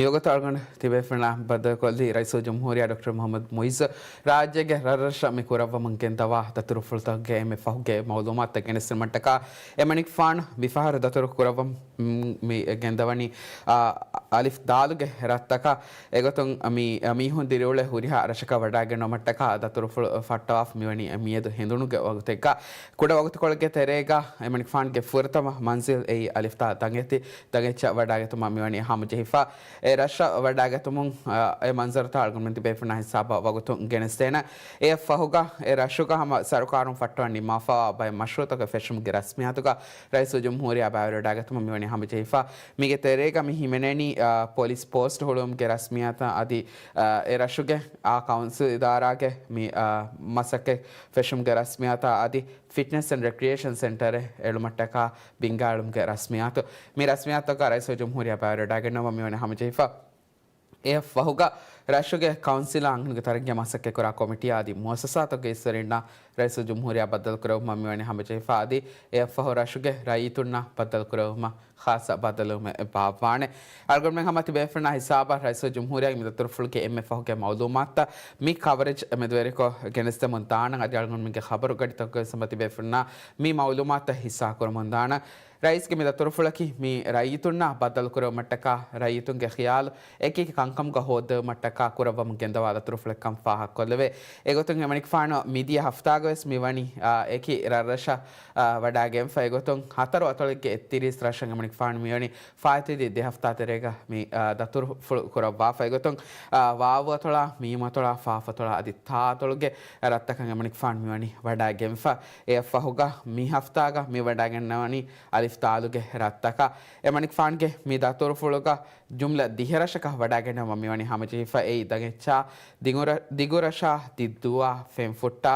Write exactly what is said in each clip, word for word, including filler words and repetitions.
މިވަގުތު އަޅުގަނޑު ތިބޭފުޅުންނާ ބައްދަލުކޮށްލީ ރައީސުލްޖުމްހޫރިއްޔާ ޑޮކްޓަރ މުޙައްމަދު މުޢިއްޒު ރާއްޖޭގެ ރަށްރަށަށް މި ކުރައްވަމުން ގެންދަވާ ދަތުރުފުޅުތަކުގެ އެންމެ ފަހުގެ މަޢުލޫމާތުތައް ގެނެސްދިނުމަށްޓަކާ އެމަނިކުފާނު މިފަހަރު ދަތުރު ކުރައްވަމުން މި ގެންދަވަނީ، އާ، އަލިފް ދާލުގެ ރަށްތަކަށް. އެގޮތުން މި މީހުން ދިރިއުޅޭ ހުރިހާ ރަށަކަށް ވަޑައިގަންނަވުމަށްޓަކާ ދަތުރުފުޅު ފައްޓަވާފަ މިވަނީ މިއަދު ހެނދުނުގެ ވަގުތެއްގަ. ކުޑަ ވަގުތުކޮޅެއްގެ ތެރޭގަ އެމަނިކުފާނުގެ ފުރަތަމަ މަންޒިލް އެއީ އަލިފް ދާ ދަނގެތި ދަނގެއްޗަށް ވަޑައިގަތުމަށް މިވަނީ ހަމަޖެހިފަ. އެ ރަށަށް ވަޑައިގަތުމުން، އާ، އެ މަންޒަރުތައް އަޅުގަނޑުމެން ތިބޭފުޅުންނާ ހިސާބަށް ވަގުތުން ގެނެސްދޭނަން. އެއަށް ފަހުގަ އެ ރަށުގަ ހަމަ ސަރުކާރުން ފައްޓަވަން ނިންމާފަވާ ބައެއް މަޝްރޫޢުތަކުގެ ފެށުމުގެ ރަސްމިއްޔާތުގަ ރައީސުލްޖުމްހޫރިއްޔާ ބައިވެރިވެވަޑައިގަތުމަށް މިވަނީ ހަމަޖެހިފަ. މީގެ ތެރޭގަ މި ހިމެނެނީ، އާ، ޕޮލިސް ޕޯސްޓް ހުޅުވުމުގެ ރަސްމިއްޔާތަށް އަދި، އާ، އެ ރަށުގެ އާ ކައުންސިލް އިދާރާގެ މި، އާ، މަސައްކަތް ފެށުމުގެ ރަސްމިއްޔާތަށް އަދި ފިޓްނެސް އެންޑް ރެކްރިއޭޝަން ސެންޓަރެއް އެޅުމަށްޓަކާ ބިންގާއެޅުމުގެ ރަސްމިއްޔާތު. މި ރަސްމިއްޔާތުތަކަށް ރައީސުލްޖުމްހޫރިއްޔާ ބައިވެރިވެވަޑައިގަންނަވަން މިވަނީ ހަމަޖެހިފަ. އެއަށް ފަހުގަ ރަށުގެ ކައުންސިލާ އަންހެނުންގެ ތަރައްގީއަށް މަސައްކަތްކުރާ ކޮމިޓީއާ އަދި މުއައްސަސާތަކުގެ އިސްވެރިންނާ ރައީސުލްޖުމްހޫރިއްޔާ ބައްދަލުކުރެއްވުމަށް މިވަނީ ހަމަޖެހިފަ. އަދި އެއަށް ފަހު ރަށުގެ ރައްޔިތުންނާ ބައްދަލުކުރެއްވުމަށް ޚާއްޞަ ބައްދަލުވުމެއް ބާއްވާނެ. އަޅުގަނޑުމެން ހަމަ ތިބޭފުޅުންނާ ހިސާބަށް ރައީސުލްޖުމްހޫރިއްޔާގެ މި ދަތުރުފުޅުގެ އެންމެ ފަހުގެ މަޢުލޫމާތުތައް މި ކަވަރޭޖް މެދުވެރިކޮށް ގެނެސްދެމުން ދާނަން. އަދި އަޅުގަނޑުމެންގެ ޚަބަރު ގަޑިތަކުގައި ހަމަ ތިބޭފުޅުންނާ މި މަޢުލޫމާތުތައް ހިއްސާކުރަމުން ދާނަން. ރައީސްގެ މި ދަތުރުފުޅަކީ މި ރައްޔިތުންނާ ބައްދަލުކުރެއްވުމަށްޓަކާ ރައްޔިތުންގެ ޚިޔާލު އެކިއެކި ކަންކަމުގަ ހޯއްދެވުމަށްޓަކާ ކުރައްވަމުން ގެންދަވާ ދަތުރުފުޅެއްކަން ފާހަގަކޮށްލެވޭ. އެގޮތުން އެމަނިކުފާނު މިދިޔަ ހަފްތާގަވެސް މިވަނީ، އާ، އެކި ރަށްރަށަށް، އާ، ވަޑައިގެންފަ. އެގޮތުން ހަތަރު އަތޮޅެއްގެ އެއްތިރީސް ރަށަށް އެމަނިކުފާނު މިވަނީ ފާއިތުވެދިޔަ ދެ ހަފްތާ ތެރޭގަ މި، އާ، ދަތުރުފުޅު ކުރައްވާފަ. އެގޮތުން، އާ، ވާވު އަތޮޅާ، މީމު އަތޮޅާ، ފާފު އަތޮޅާ އަދި ތާ އަތޮޅުގެ ރަށްތަކަށް އެމަނިކުފާނު މިވަނީ ވަޑައިގެންފަ. އެއަށް ފަހުގަ މި ހަފްތާގަ މި ވަޑައިގެންނަވަނީ އަލިފް ދާލުގެ ރަށްތަކަށް. އެމަނިކުފާނުގެ މި ދަތުރުފުޅުގަ ޖުމްލަ ދިހަ ރަށަކަށް ވަޑައިގެންނަވަމުން މިވަނީ ހަމަޖެހިފަ. އެއީ ދަނގެއްޗާ، ދިގުރަ-، ދިގުރަށާ، ދިއްދޫއާ، ފެންފުއްޓާ،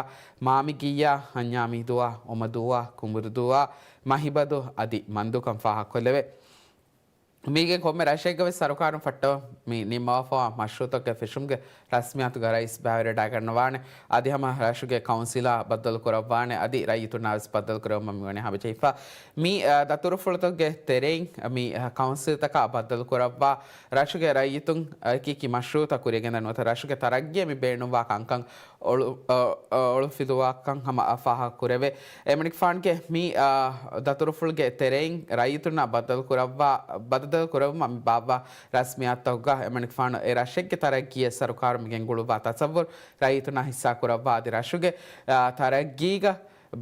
މާމިގިއްޔާ، ހަންޏާމީދޫއާ، އޮމަދޫއާ، ކުނބުރުދޫއާ، މަހިބަދޫ އަދި މަންދޫކަން ފާހަގަކޮށްލެވޭ. މީގެ ކޮންމެ ރަށެއްގަވެސް ސަރުކާރުން ފައްޓަވަން މި ނިންމަވާފަވާ މަޝްރޫޢުތަކުގެ ފެށުމުގެ ރަސްމިއްޔާތުގަ ރައީސް ބައިވެރިވެވަޑައިގަންނަވާނެ. އަދި ހަމަ ރަށުގެ ކައުންސިލާ ބައްދަލުކުރައްވާނެ. އަދި ރައްޔިތުންނާވެސް ބައްދަލުކުރެއްވުމަށް މިވަނީ ހަމަޖެހިފަ. މި، އަ، ދަތުރުފުޅުތަކުގެ ތެރެއިން މި، އަ، ކައުންސިލްތަކާ ބައްދަލުކުރައްވާ ރަށުގެ ރައްޔިތުން އެކިއެކި މަޝްރޫޢުތައް ކުރިއަށް ގެންދަން ނުވަތަ ރަށުގެ ތަރައްގީއަށް މި ބޭނުންވާ ކަންކަން އޮޅު-، އަ، އަ، އޮޅުފިލުވާކަން ހަމަ ފާހަގަކުރެވޭ. އެމަނިކުފާނުގެ މި، އާ، ދަތުރުފުޅުގެ ތެރެއިން ރައްޔިތުންނާ ބައްދަލުކުރައްވާ، ބައްދަލުކުރެއްވުމަށް މި ބާއްވާ ރަސްމިއްޔާތުތަކުގަ އެމަނިކުފާނު އެ ރަށެއްގެ ތަރައްގީއަށް ސަރުކާރުން މި ގެންގުޅުއްވާ ތަސައްވުރު ރައްޔިތުންނާ ހިއްސާކުރައްވާ އަދި ރަށުގެ، އާ، ތަރައްގީގަ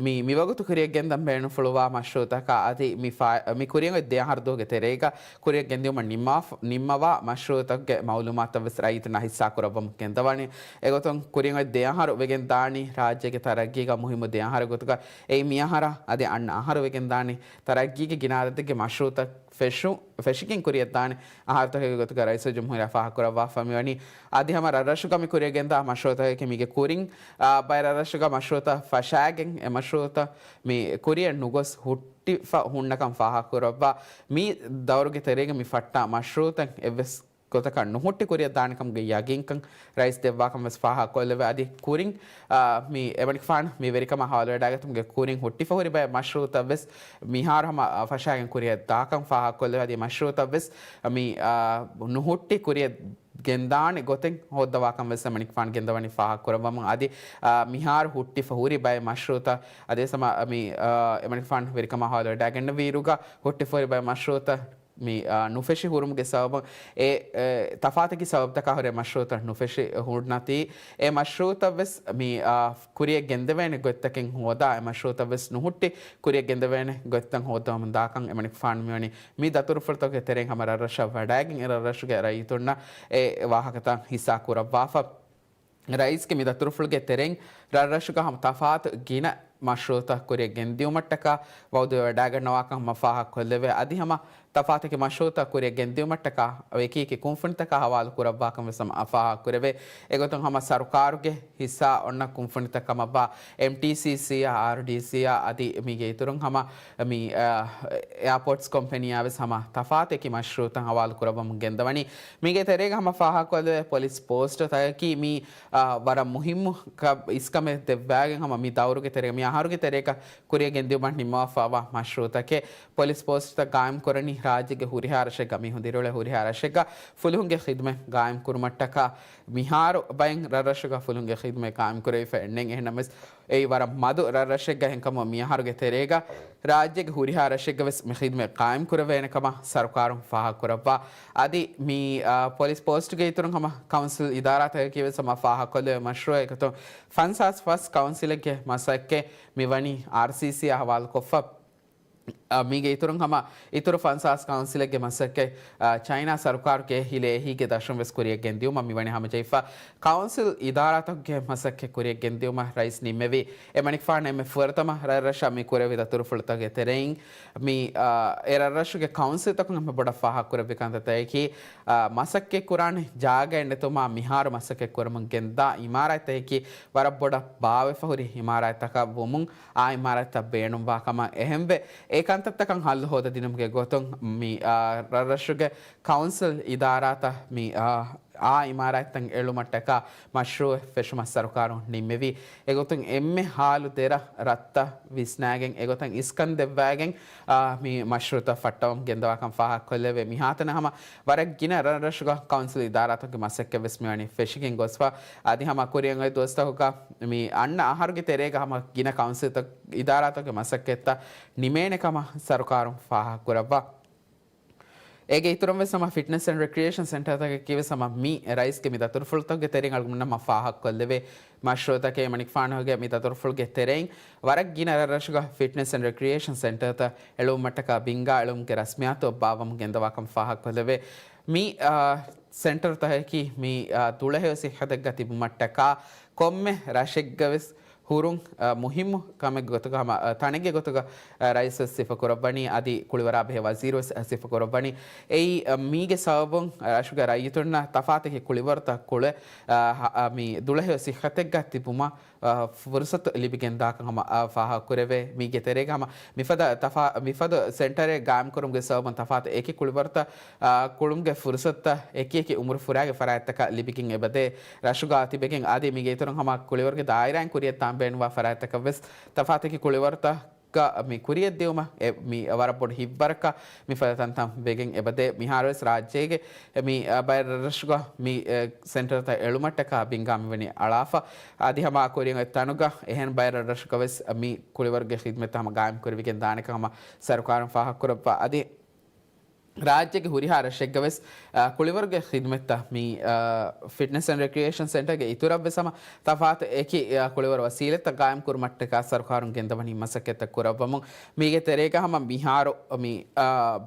މި، މިވަގުތު ކުރިއަށް ގެންދަން ބޭނުންފުޅުވާ މަޝްރޫޢުތަކާ އަދި މި ފާ-، މި ކުރިއަށް އޮތް ދެ އަހަރު ދުވަހުގެ ތެރޭގަ ކުރިއަށް ގެންދިއުމަށް ނިންމާފަ-، ނިންމަވާ މަޝްރޫޢުތަކުގެ މައުލޫމާތުތައް ވެސް ރައްޔިތުންނާ ހިއްސާކުރައްވަމުން ގެންދަވާނެ. އެގޮތުން ކުރިއަށް އޮތް ދެ އަހަރު ވެގެން ދާނީ ރާއްޖޭގެ ތަރައްގީގަ މުހިއްމު ދެ އަހަރެއް ގޮތުގަ. އެއީ މި އަހަރާ އަދި އަންނަ އަހަރު ވެގެން ދާނީ ތަރައްގީގެ ގިނަ އަދަދެއްގެ މަޝްރޫޢުތައް ފެށު-، ފެށިގެން ކުރިއަށްދާނެ އަހަރުތަކެއްގެ ގޮތުގަ ރައީސުލްޖުމްހޫރިއްޔާ ފާހަގަކުރައްވާފަ މިވަނީ. އަދި ހަމަ ރަށްރަށުގަ މި ކުރިއަށް ގެންދާ މަޝްރޫޢުތަކަކީ މީގެ ކުރިން، އާ، ބައެއް ރަށްރަށުގަ މަޝްރޫޢުތައް ފަށާގެން އެ މަޝްރޫޢުތައް މި ކުރިއަށް ނުގޮސް ހުއްޓިފަ ހުންނަކަން ފާހަގަކުރައްވާ. މި ދައުރުގެ ތެރޭގަ މި ފައްޓާ މަޝްރޫޢުތައް އެއްވެސް ގޮތަކަށް ނުހުއްޓި ކުރިއަށް ދާނެކަމުގެ ޔަގީންކަން ރައީސް ދެއްވާކަން ވެސް ފާހަގަކޮށްލެވޭ. އަދި ކުރިން، އާ، މި އެމަނިކުފާނު މި ވެރިކަމާ ހަވާލުވެވަޑައިގަތުމުގެ ކުރިން ހުއްޓިފަ ހުރި ބައެއް މަޝްރޫޢުތައް ވެސް މިހާރު ހަމަ، އާ، ފަށާގެން ކުރިއަށް ދާކަން ފާހަގަކޮށްލެވޭ. އަދި މަޝްރޫޢުތައް ވެސް މި، އާ، ނުހުއްޓި ކުރިއަށް ގެންދާނެ ގޮތެއް ހޯއްދަވާކަން ވެސް އެމަނިކުފާނު ގެންދަވަނީ ފާހަގަކުރައްވަމުން. އަދި، އާ، މިހާރު ހުއްޓިފަ ހުރި ބައެއް މަޝްރޫޢުތައް އަދި ވެސް ހަމަ މި، އާ، އެމަނިކުފާނު ވެރިކަމާ ހަވާލުވެވަޑައިގަންނެވިއިރުގަ ހުއްޓިފަ ހުރި ބައެއް މަޝްރޫޢުތައް މި، އާ، ނުފެށި ހުރުމުގެ ސަބަބުން އެ، އެ، ތަފާތަކީ ސަބަބުތަކާ ހުރެ މަޝްރޫޢުތައް ނުފެށި ހުންނަތީ، އެ މަޝްރޫޢުތައް ވެސް މި، އާ، ކުރިއަށް ގެންދެވޭނެ ގޮތްތަކެއް ހޯދާ، އެ މަޝްރޫޢުތައް ވެސް ނުހުއްޓި ކުރިއަށް ގެންދެވޭނެ ގޮތްތައް ހޯއްދަވަމުން ދާކަން އެމަނިކުފާނު މިވަނީ މި ދަތުރުފުޅުތަކުގެ ތެރެއިން ހަމަ ރަށްރަށަށް ވަޑައިގެން އެ ރަށްރަށުގެ ރައްޔިތުންނަށް އެ ވާހަކަތައް ހިއްސާ ކުރައްވާފަ. ރައީސްގެ މި ދަތުރުފުޅުގެ ތެރެއިން ރަށްރަށުގަ ހަމަ ތަފާތު ގިނަ މަޝްރޫޢުތައް ކުރިއަށް ގެންދިއުމަށްޓަކާ ވައުދުވެވަޑައިގަންނަވާކަން ހަމަ ފާހަގަކޮށްލެވޭ. އަދި ހަމަ ތަފާތަކި މަޝްރޫޢުތައް ކުރިއަށް ގެންދިއުމަށްޓަކާ އެކިއެކި ކުންފުނިތަކާ ހަވާލު ކުރައްވާކަން ވެސް ހަމަ ފާހަގަކުރެވޭ. އެގޮތުން ހަމަ ސަރުކާރުގެ ހިއްސާ އޮންނަ ކުންފުނިތައް ކަމަށްވާ އެމްޓީސީސީއާ، އާރްޑީސީއާ އަދި މީގެ އިތުރުން ހަމަ މި، އާ، އެއާޕޯޓްސް ކޮމްޕެނީއާ ވެސް ހަމަ ތަފާތެކި މަޝްރޫޢުތައް ހަވާލު ކުރައްވަމުން ގެންދަވަނީ. މީގެ ތެރޭގަ ހަމަ ފާހަގަކޮށްލެވޭ ޕޮލިސް ޕޯސްޓުތަކަކީ މީ، އާ، ވަރަށް މުހިއްމު ކަ-، އިސްކަމެއް ދެއްވާގެން ހަމަ މި ދައުރުގެ ތެރޭގަ، މި އަހަރުގެ ތެރޭގަ ކުރިއަށް ގެންދިއުމަށް ނިންމަވާފައިވާ މަޝްރޫޢުތަކެއް. ޕޮލިސް ޕޯސްޓުތައް ގާއިމް ކުރަނީ ރާއްޖޭގެ ހުރިހާ ރަށެއްގަ މީހުން ދިރިއުޅޭ ހުރިހާ ރަށެއްގަ ފުލުހުންގެ ޚިދުމަތް ގާއިމް ކުރުމަށްޓަކާ މިހާރު ބައެއް ރަށްރަށުގަ ފުލުހުންގެ ޚިދުމަތް ގާއިމް ކުރެވިފަ އެންނެން. އެހެންނަމަވެސް އެއީ ވަރަށް މަދު ރަށްރަށެއްގަ. އެހެންކަމުން މިއަހަރުގެ ތެރޭގަ ރާއްޖޭގެ ހުރިހާ ރަށެއްގަވެސް މި ޚިދުމަތް ޤާއިމް ކުރެވޭނެ ކަމަށް ސަރުކާރުން ފާހަގަކުރައްވާ. އަދި މި، އާ، ޕޮލިސް ޕޯސްޓުގެ އިތުރުން ހަމަ ކައުންސިލް އިދާރާތަކަކީވެސް ހަމަ ފާހަގަކޮށްލެވޭ މަޝްރޫޢެއް އެގޮތުން ފަންސާސް ފަސް ކައުންސިލެއްގެ މަސައްކަތް މިވަނީ އާރްސީސީ އަހުވާލުކޮށްފަ. އަ، މީގެ އިތުރުން ހަމަ އިތުރު ފަންސާސް ކައުންސިލެއްގެ މަސައްކަތް، އަ، ޗައިނާ ސަރުކާރުގެ ހިލަ އެހީގެ ދަށުން ވެސް ކުރިޔަށް ގެންދިއުމަށް މިވަނީ ހަމަޖެހިފަ. ކައުންސިލް އިދާރާތަކުގެ މަސައްކަތް ކުރިޔަށް ގެންދިއުމަށް ރައީސް ނިންމެވި. އެމަނިކުފާނު އެންމެ ފުރަތަމަ ރަށްރަށަށް މި ކުރެވި ދަތުރުފުޅުތަކުގެ ތެރެއިން މި، އާ، އެ ރަށްރަށުގެ ކައުންސިލްތަކުން އެންމެ ބޮޑަށް ފާހަގަކުރެއްވި ކަންތައްތަކަކީ، އާ، މަސައްކަތް ކުރާނެ ޖާގައެއް ނެތުމާ މިހާރު މަސައްކަތް ކުރަމުން ގެންދާ އިމާރާތްތަކަކީ ވަރަށް ބޮޑަށް ބާވައިފަ ހުރި އިމާރާތްތަކަށް ވުމުން، އާ އިމާރާތްތައް ބޭނުންވާ ކަމަށް އެހެންވެ، އެ ކަންތައްތަކަށް ހައްލު ހޯދަދިނުމުގެ ގޮތުން މި، އާ، ރަށްރަށުގެ ކައުންސިލް އިދާރާތައް މި، އާ، އާ އިމާރާތްތައް އެޅުމަށްޓަކާ މަޝްރޫޢެއް ފެށުމަށް ސަރުކާރުން ނިންމެވި. އެގޮތުން އެންމެ ހާލު ދެރަ ރަށްތައް ވިސްނާގެން އެގޮތަށް އިސްކަން ދެއްވާގެން، އާ، މި މަޝްރޫޢުތައް ފައްޓަވަމުން ގެންދަވާކަން ފާހަގަކޮށްލެވޭ. މިހާތަނަށް ހަމަ ވަރަށް ގިނަ ރަށްރަށުގަ ކައުންސިލް އިދާރާތަކުގެ މަސައްކަތް ވެސް މިވަނީ ފެށިގެން ގޮސްފަ. އަދި ހަމަ ކުރިއަށް އޮތް ދުވަސްތަކުގަ މި އަންނަ އަހަރުގެ ތެރޭގަ ހަމަ ގިނަ ކައުންސިލްތައް، އިދާރާތަކުގެ މަސައްކަތްތައް ނިމޭނެ ކަމަށް ސަރުކާރުން ފާހަގަކުރައްވާ. އޭގެ އިތުރުން ވެސް ހަމަ ފިޓްނެސް އެންޑް ރެކްރިއޭޝަން ސެންޓަރތަކަކީ ވެސް ހަމަ މި ރައީސްގެ މި ދަތުރުފުޅުތަކުގެ ތެރެއިން އަޅުގަނޑުމެންނަށް ހަމަ ފާހަގަކޮށްލެވޭ މަޝްރޫޢުތަކެއް. އެމަނިކުފާނުގެ މި ދަތުރުފުޅުގެ ތެރެއިން ވަރަށް ގިނަ ރަށްރަށުގަ ފިޓްނެސް އެންޑް ރެކްރިއޭޝަން ސެންޓަރތައް އެޅުވުމަށްޓަކާ ބިންގާ އެޅުމުގެ ރަސްމިއްޔާތު ބާއްވަމުން ގެންދަވާކަން ފާހަގަކޮށްލެވޭ. މި، އާ، ސެންޓަރުތަކަކީ މި، އާ، ދުޅަހެޔޮ ސިއްހަތެއްގަ ތިބުމަށްޓަކާ ކޮންމެ ރަށެއްގަވެސް ހުރުން، އަ، މުހިއްމު ކަމެއްގެ ގޮތުގަ ހަމަ، އަ، ތަނެއްގެ ގޮތުގަ، އަ، ރައީސް ވެސް ސިފަކުރައްވަނީ، އަދި ކުޅިވަރާ ބެހޭ ވަޒީރު ވެސް ސިފަކުރައްވަނީ. އެއީ، އަ، މީގެ ސަބަބުން، އަ، ރަށުގެ ރައްޔިތުންނަށް ތަފާތު އެކި ކުޅިވަރުތައް ކުޅެ، އަ، ހަ، އަ، މި ދުޅަހެޔޮ ސިއްހަތެއްގަ ތިބުމަށް، އަ، ފުރުސަތު ލިބިގެންދާކަން ހަމަ، އަ، ފާހަގަކުރެވޭ. މީގެ ތެރޭގަ ހަމަ މިފަދަ ތަފާ-، މިފަދަ ސެންޓަރެއް ގާއިމްކުރުމުގެ ސަބަބުން ތަފާތު އެކި ކުޅިވަރުތައް، އާ، ކުޅުމުގެ ފުރުސަތުތައް އެކި އެކި އުމުރު ފުރާގެ ފަރާތްތަކަށް ލިބިގެން އެބަދޭ. ރަށުގަ ތިބެގެން އަދި މީގެ އިތުރުން ހަމަ ކުޅިވަރުގެ ދާއިރާއިން ކުރިއަށް ދާން ބޭނުންވާ ފަރާތްތަކަށް ވެސް ތަފާތު އެކި ކުޅިވަރުތަކަށް މި ކުރިއަށް ދިއުމަށް އެ، މި ވަރަށް ބޮޑު ހިތްވަރަކަށް މިފަދަ ތަންތަން ވެގެން އެބަދޭ. މިހާރުވެސް ރާއްޖޭގެ މި، އަ، ބައެއް ރަށްރަށުގަ މި، އެ، ސެންޓަރުތައް އެޅުމަށްޓަކާ ބިންގާ މިވަނީ އަޅާފަ. އަދި ހަމަ ކުރިއަށް އޮތް ތަނުގަ އެހެން ބައެއް ރަށްރަށުގަވެސް މި ކުޅިވަރުގެ ޚިދުމަތްތައް ހަމަ ގާއިމް ކުރެވިގެން ދާނެކަން ހަމަ ސަރުކާރުން ފާހަގަކުރައްވާ. އަދި ރާއްޖޭގެ ހުރިހާ ރަށެއްގަވެސް، އާ، ކުޅިވަރުގެ ޚިދުމަތްތައް މި، އާ، ފިޓްނެސް އެންޑް ރެކްރިއޭޝަން ސެންޓަރގެ އިތުރަށްވެސް ހަމަ ތަފާތު އެކި، އާ، ކުޅިވަރު ވަސީލަތްތައް ގާއިމް ކުރުމަށްޓަކާ ސަރުކާރުން ގެންދަވަނީ މަސައްކަތްތައް ކުރައްވަމުން. މީގެ ތެރޭގަ ހަމަ މިހާރު މި، އާ،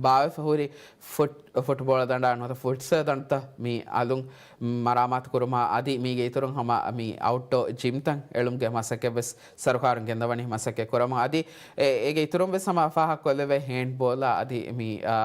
ބާވެފަ ހުރި ފުޓް-، ފުޓްބޯޅަ ދަނޑާ ނުވަތަ ފުޓްސަލް ދަނޑުތައް މި އަލުން މަރާމާތު ކުރުމާ އަދި މީގެ އިތުރުން ހަމަ މި އައުޓްޑޯ ޖިމްތައް އެޅުމުގެ މަސައްކަތްވެސް ސަރުކާރުން ގެންދަވަނީ މަސައްކަތް ކުރަމުން. އަދި އެ-، އޭގެ އިތުރުން ވެސް ހަމަ ފާހަގަކޮށްލެވޭ ހޭންޑްބޯލާ އަދި މި، އާ،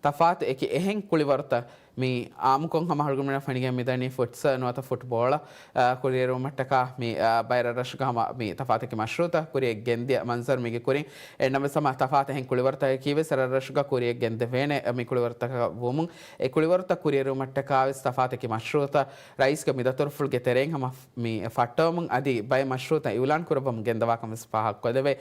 ތަފާތު އެކި އެހެން ކުޅިވަރުތައް މި އާއްމުކޮށް ހަމަ އަޅުގަނޑުމެންނަށް ފެނިގެން މިދަނީ ފުޓްސަލް ނުވަތަ ފުޓްބޯޅަ، އާ، ކުރިއެރުވުމަށްޓަކާ މި، އާ، ބައެއް ރަށްރަށުގަ ހަމަ މި ތަފާތު އެކި މަޝްރޫޢުތައް ކުރިއަށް ގެންދިޔަ މަންޒަރު މީގެ ކުރިން. އެހެންނަމަވެސް ހަމަ ތަފާތު އެހެން ކުޅިވަރުތަކަކީ ވެސް ރަށްރަށުގަ ކުރިއަށް ގެންދެވޭނެ މި ކުޅިވަރުތަކަށް ވުމުން، އެ ކުޅިވަރުތައް ކުރިއެރުވުމަށްޓަކާ ވެސް ތަފާތު އެކި މަޝްރޫޢުތައް ރައީސްގެ މި ދަތުރުފުޅުގެ ތެރެއިން ހަމަ މި ފައްޓަވަމުން އަދި ބައެއް މަޝްރޫޢުތައް އިއުލާން ކުރައްވަމުން ގެންދަވާކަން ވެސް ފާހަގަކޮށްލެވޭ.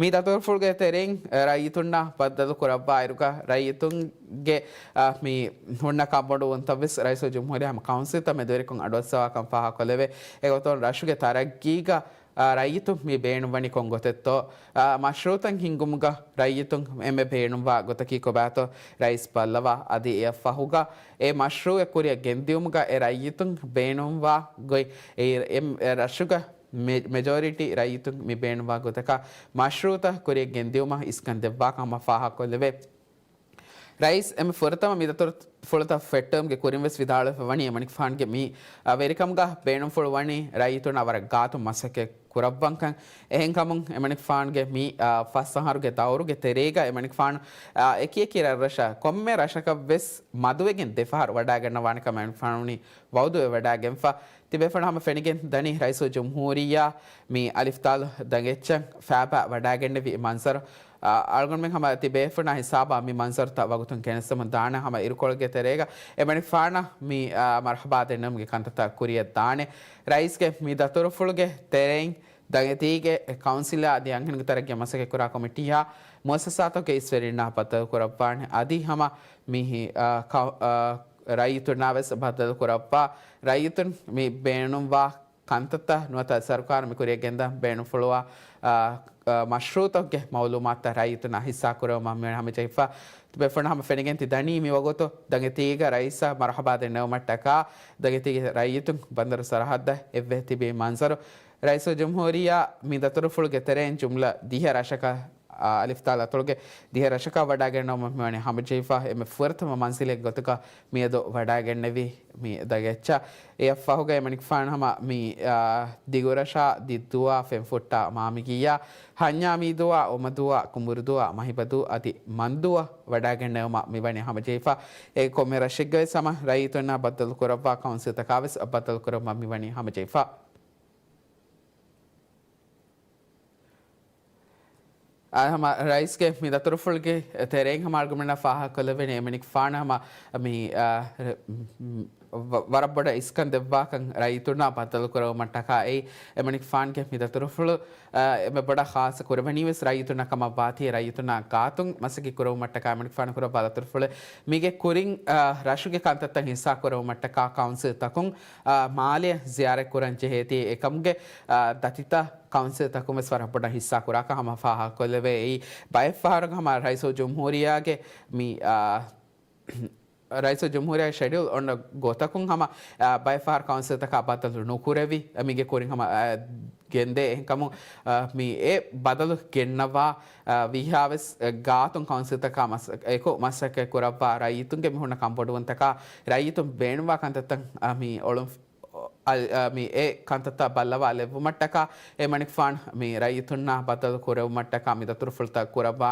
މި ދަތުރުފުޅުގެ ތެރެއިން ރައްޔިތުންނާ ބައްދަލު ކުރައްވާއިރުގަ ރައްޔިތުންގެ، އަ، މި ހުންނަ ކަންބޮޑުވުންތައް ވެސް ރައީސުލްޖުމްހޫރިއްޔާ ހަމަ ކައުންސިލްތައް މެދުވެރިކޮށް އަޑުއައްސަވާކަން ފާހަގަކޮށްލެވޭ. އެގޮތުން ރަށުގެ ތަރައްގީގަ އާ، ރައްޔިތުން މި ބޭނުންވަނީ ކޮން ގޮތެއްތޯ؟ އާ، މަޝްރޫޢުތައް ހިންގުމުގަ ރައްޔިތުން އެންމެ ބޭނުންވާ ގޮތަކީ ކޮބާތޯ؟ ރައީސް ބައްލަވާ. އަދި އެއަށް ފަހުގަ އެ މަޝްރޫޢެއް ކުރިއަށް ގެންދިއުމުގަ އެ ރައްޔިތުން ބޭނުންވާ ގޮތް، އެ، އެ، އެ ރަށުގަ މެ-، މެޖޯރިޓީ ރައްޔިތުން މި ބޭނުންވާ ގޮތަކަށް މަޝްރޫޢުތައް ކުރިއަށް ގެންދިއުމަށް އިސްކަން ދެއްވާކަން ހަމަ ފާހަގަކޮށްލެވޭ. ރައީސް އެންމެ ފުރަތަމަ މި ދަތުރުފުޅުތައް ފެއްޓެވުމުގެ ކުރިން ވެސް ވިދާޅުވެފަ ވަނީ އެމަނިކުފާނުގެ މި، އަ، ވެރިކަމުގަ ބޭނުންފުޅު ވަނީ ރައްޔިތުންނާ ވަރަށް ގާތުން މަސައްކަތް ކުރައްވަންކަން. އެހެންކަމުން އެމަނިކުފާނުގެ މި، އަ، ފަސް އަހަރުގެ ދައުރުގެ ތެރޭގަ އެމަނިކުފާނު، އަ، އެކި އެކި ރަށްރަށަށް ކޮންމެ ރަށަކަށް ވެސް މަދުވެގެން ދެފަހަރު ވަޑައިގަންނަވާނެ ކަމަށް އެމަނިކުފާނު ވައުދުވެވަޑައިގެންފަ. ތިބޭފުޅުން ހަމަ ފެނިގެން ދަނީ ރައީސުލްޖުމްހޫރިއްޔާ މި އަލިފްތާލު ދަނގެއްޗަށް ފައިބާ ވަޑައިގެންނެވި މަންޒަރު. އާ، އަޅުގަނޑުމެން ހަމަ ތިބޭފުޅުންނާ ހިސާބަށް މި މަންޒަރުތައް ވަގުތުން ގެނެސްދެމުން ދާނެ. ހަމަ އިރުކޮޅުގެ ތެރޭގަ އެމަނިކުފާނަށް މި، އާ، މަރުޙަބާ ދެންނެވުމުގެ ކަންތައްތައް ކުރިއަށް ދާނެ. ރައީސްގެ މި ދަތުރުފުޅުގެ ތެރެއިން ދަނގެތީގެ ކައުންސިލާ އަދި އަންހެނުންގެ ތަރައްގީ މަސައްކަތްކުރާ ކޮމިޓީއާ މުއައްސަސާތަކުގެ އިސްވެރިންނާ ބައްދަލުކުރައްވާނެ. އަދި ހަމަ މި، އާ، ކައު-، އާ، ރައްޔިތުންނާވެސް ބައްދަލުކުރައްވާ، ރައްޔިތުން މި ބޭނުންވާ ކަންތައްތައް ނުވަތަ ސަރުކާރު މި ކުރިއަށް ގެންދަން ބޭނުންފުޅުވާ، އާ، އާ، މަޝްރޫއުތަކުގެ މައުލޫމާތުތައް ރައްޔިތުންނާ ހިއްސާކުރެވުމަށް މިވަނީ ހަމަޖެހިފަ. ބޭފުޅުންނަށް ހަމަ ފެނިގެން ތި ދަނީ މިވަގުތު ދަނގެތީގަ ރައީސަށް މަރުޙަބާ ދެންނެވުމަށްޓަކާ ދަނގެތީގެ ރައްޔިތުން ބަނދަރު ސަރަހައްދަށް އެއްވެ ތިބި މަންޒަރު. ރައީސުލްޖުމްހޫރިއްޔާ މި ދަތުރުފުޅުގެ ތެރެއިން ޖުމްލަ ދިހަ ރަށަކަށް، އާ، އަލިފްތާލު އަތޮޅުގެ ދިހަ ރަށަކަށް ވަޑައިގެންނެވުމަށް މިވަނީ ހަމަޖެހިފަ. އެންމެ ފުރަތަމަ މަންޒިލެއް ގޮތަކަށް މިއަދު ވަޑައިގެންނެވީ މި ދަގެއްޗަށް. އެއަށްފަހުގައި އެމަނިކުފާނު ހަމަ މި، އާ، ދިގުރަށާ ދިއްދޫއާ ފެންފުއްޓާ މާމިގިއްޔާ، ހަންޏާމީދޫއާ އޮމަދޫއާ ކުނބުރުދޫއާ މަހިބަދޫ އަދި މަންދޫއަށް ވަޑައިގެންނެވުމަށް މިވަނީ ހަމަޖެހިފަ. އެ ކޮންމެ ރަށެއްގަވެސް ހަމަ ރައްޔިތުންނާ ބައްދަލުކުރައްވާ ކައުންސިލްތަކާވެސް ބައްދަލުކުރައްވަމުން މިވަނީ ހަމަޖެހިފަ. އާ، ހަމަ ރައީސްގެ މި ދަތުރުފުޅުގެ ތެރެއިން ހަމަ އަޅުގަނޑުމެންނަށް ފާހަގަކޮށްލެވޭނެ އެމަނިކުފާނު ހަމަ މި، އާ، ރ-، ވަ-، ވަރަށް ބޮޑަށް އިސްކަން ދެއްވާކަން ރައްޔިތުންނާ ބައްދަލުކުރެވުމަށްޓަކާ އެއީ އެމަނިކުފާނުގެ މި ދަތުރުފުޅު، އާ، އެންމެ ބޮޑަށް ޚާއްޞަ ކުރެވެނީވެސް ރައްޔިތުންނާ ކަމަށް ވާތީ ރައްޔިތުންނާ ގާތުން މަސައްކަތް ކުރެވުމަށްޓަކާ އެމަނިކުފާނު ކުރައްވާ ދަތުރުފުޅެއް. މީގެ ކުރިން، އާ، ރަށުގެ ކަންތައްތައް ހިއްސާ ކުރެވުމަށްޓަކާ ކައުންސިލްތަކުން، އާ، މާލެ ޒިޔާރަތް ކުރަން ޖެހޭތީ އެކަމުގެ، އާ، ދަތިތައް ކައުންސިލްތަކުން ވެސް ވަރަށް ބޮޑަށް ހިއްސާ ކުރާކަށް ހަމަ ފާހަގަކޮށްލެވޭ. އެއީ ބައެއް ފަހަރަކު ހަމަ ރައީސުލްޖުމްހޫރިއްޔާގެ މި، އާ، ރައީސުލްޖުމްހޫރިއްޔާގެ ޝެޑިއުލް އޮންނަ ގޮތަކުން ހަމަ، އާ، ބައެއް ފަހަރަކު ކައުންސިލްތަކާ ބަދަލު ނުކުރެވި، މީގެ ކުރިން ހަމަ، އާ، ގެންދޭ. އެހެންކަމުން، އާ، މި އެ ބަދަލު ގެންނަވާ، އާ، ވީހާވެސް، އާ، ގާތުން ކައުންސިލްތަކާ މަސަ-، އެކު މަސައްކަތް ކުރައްވާ ރައްޔިތުންގެ މި ހުންނަ ކަންބޮޑުވުންތަކާ ރައްޔިތުން ބޭނުންވާ ކަންތައްތައް، އާ، މި އޮޅުން އަލް-، އަ، މި އެ ކަންތައްތައް ބައްލަވާލެއްވުމަށްޓަކާ އެމަނިކުފާނު މި ރައްޔިތުންނާ ބައްދަލު ކުރެވުމަށްޓަކާ މި ދަތުރުފުޅުތައް ކުރައްވާ،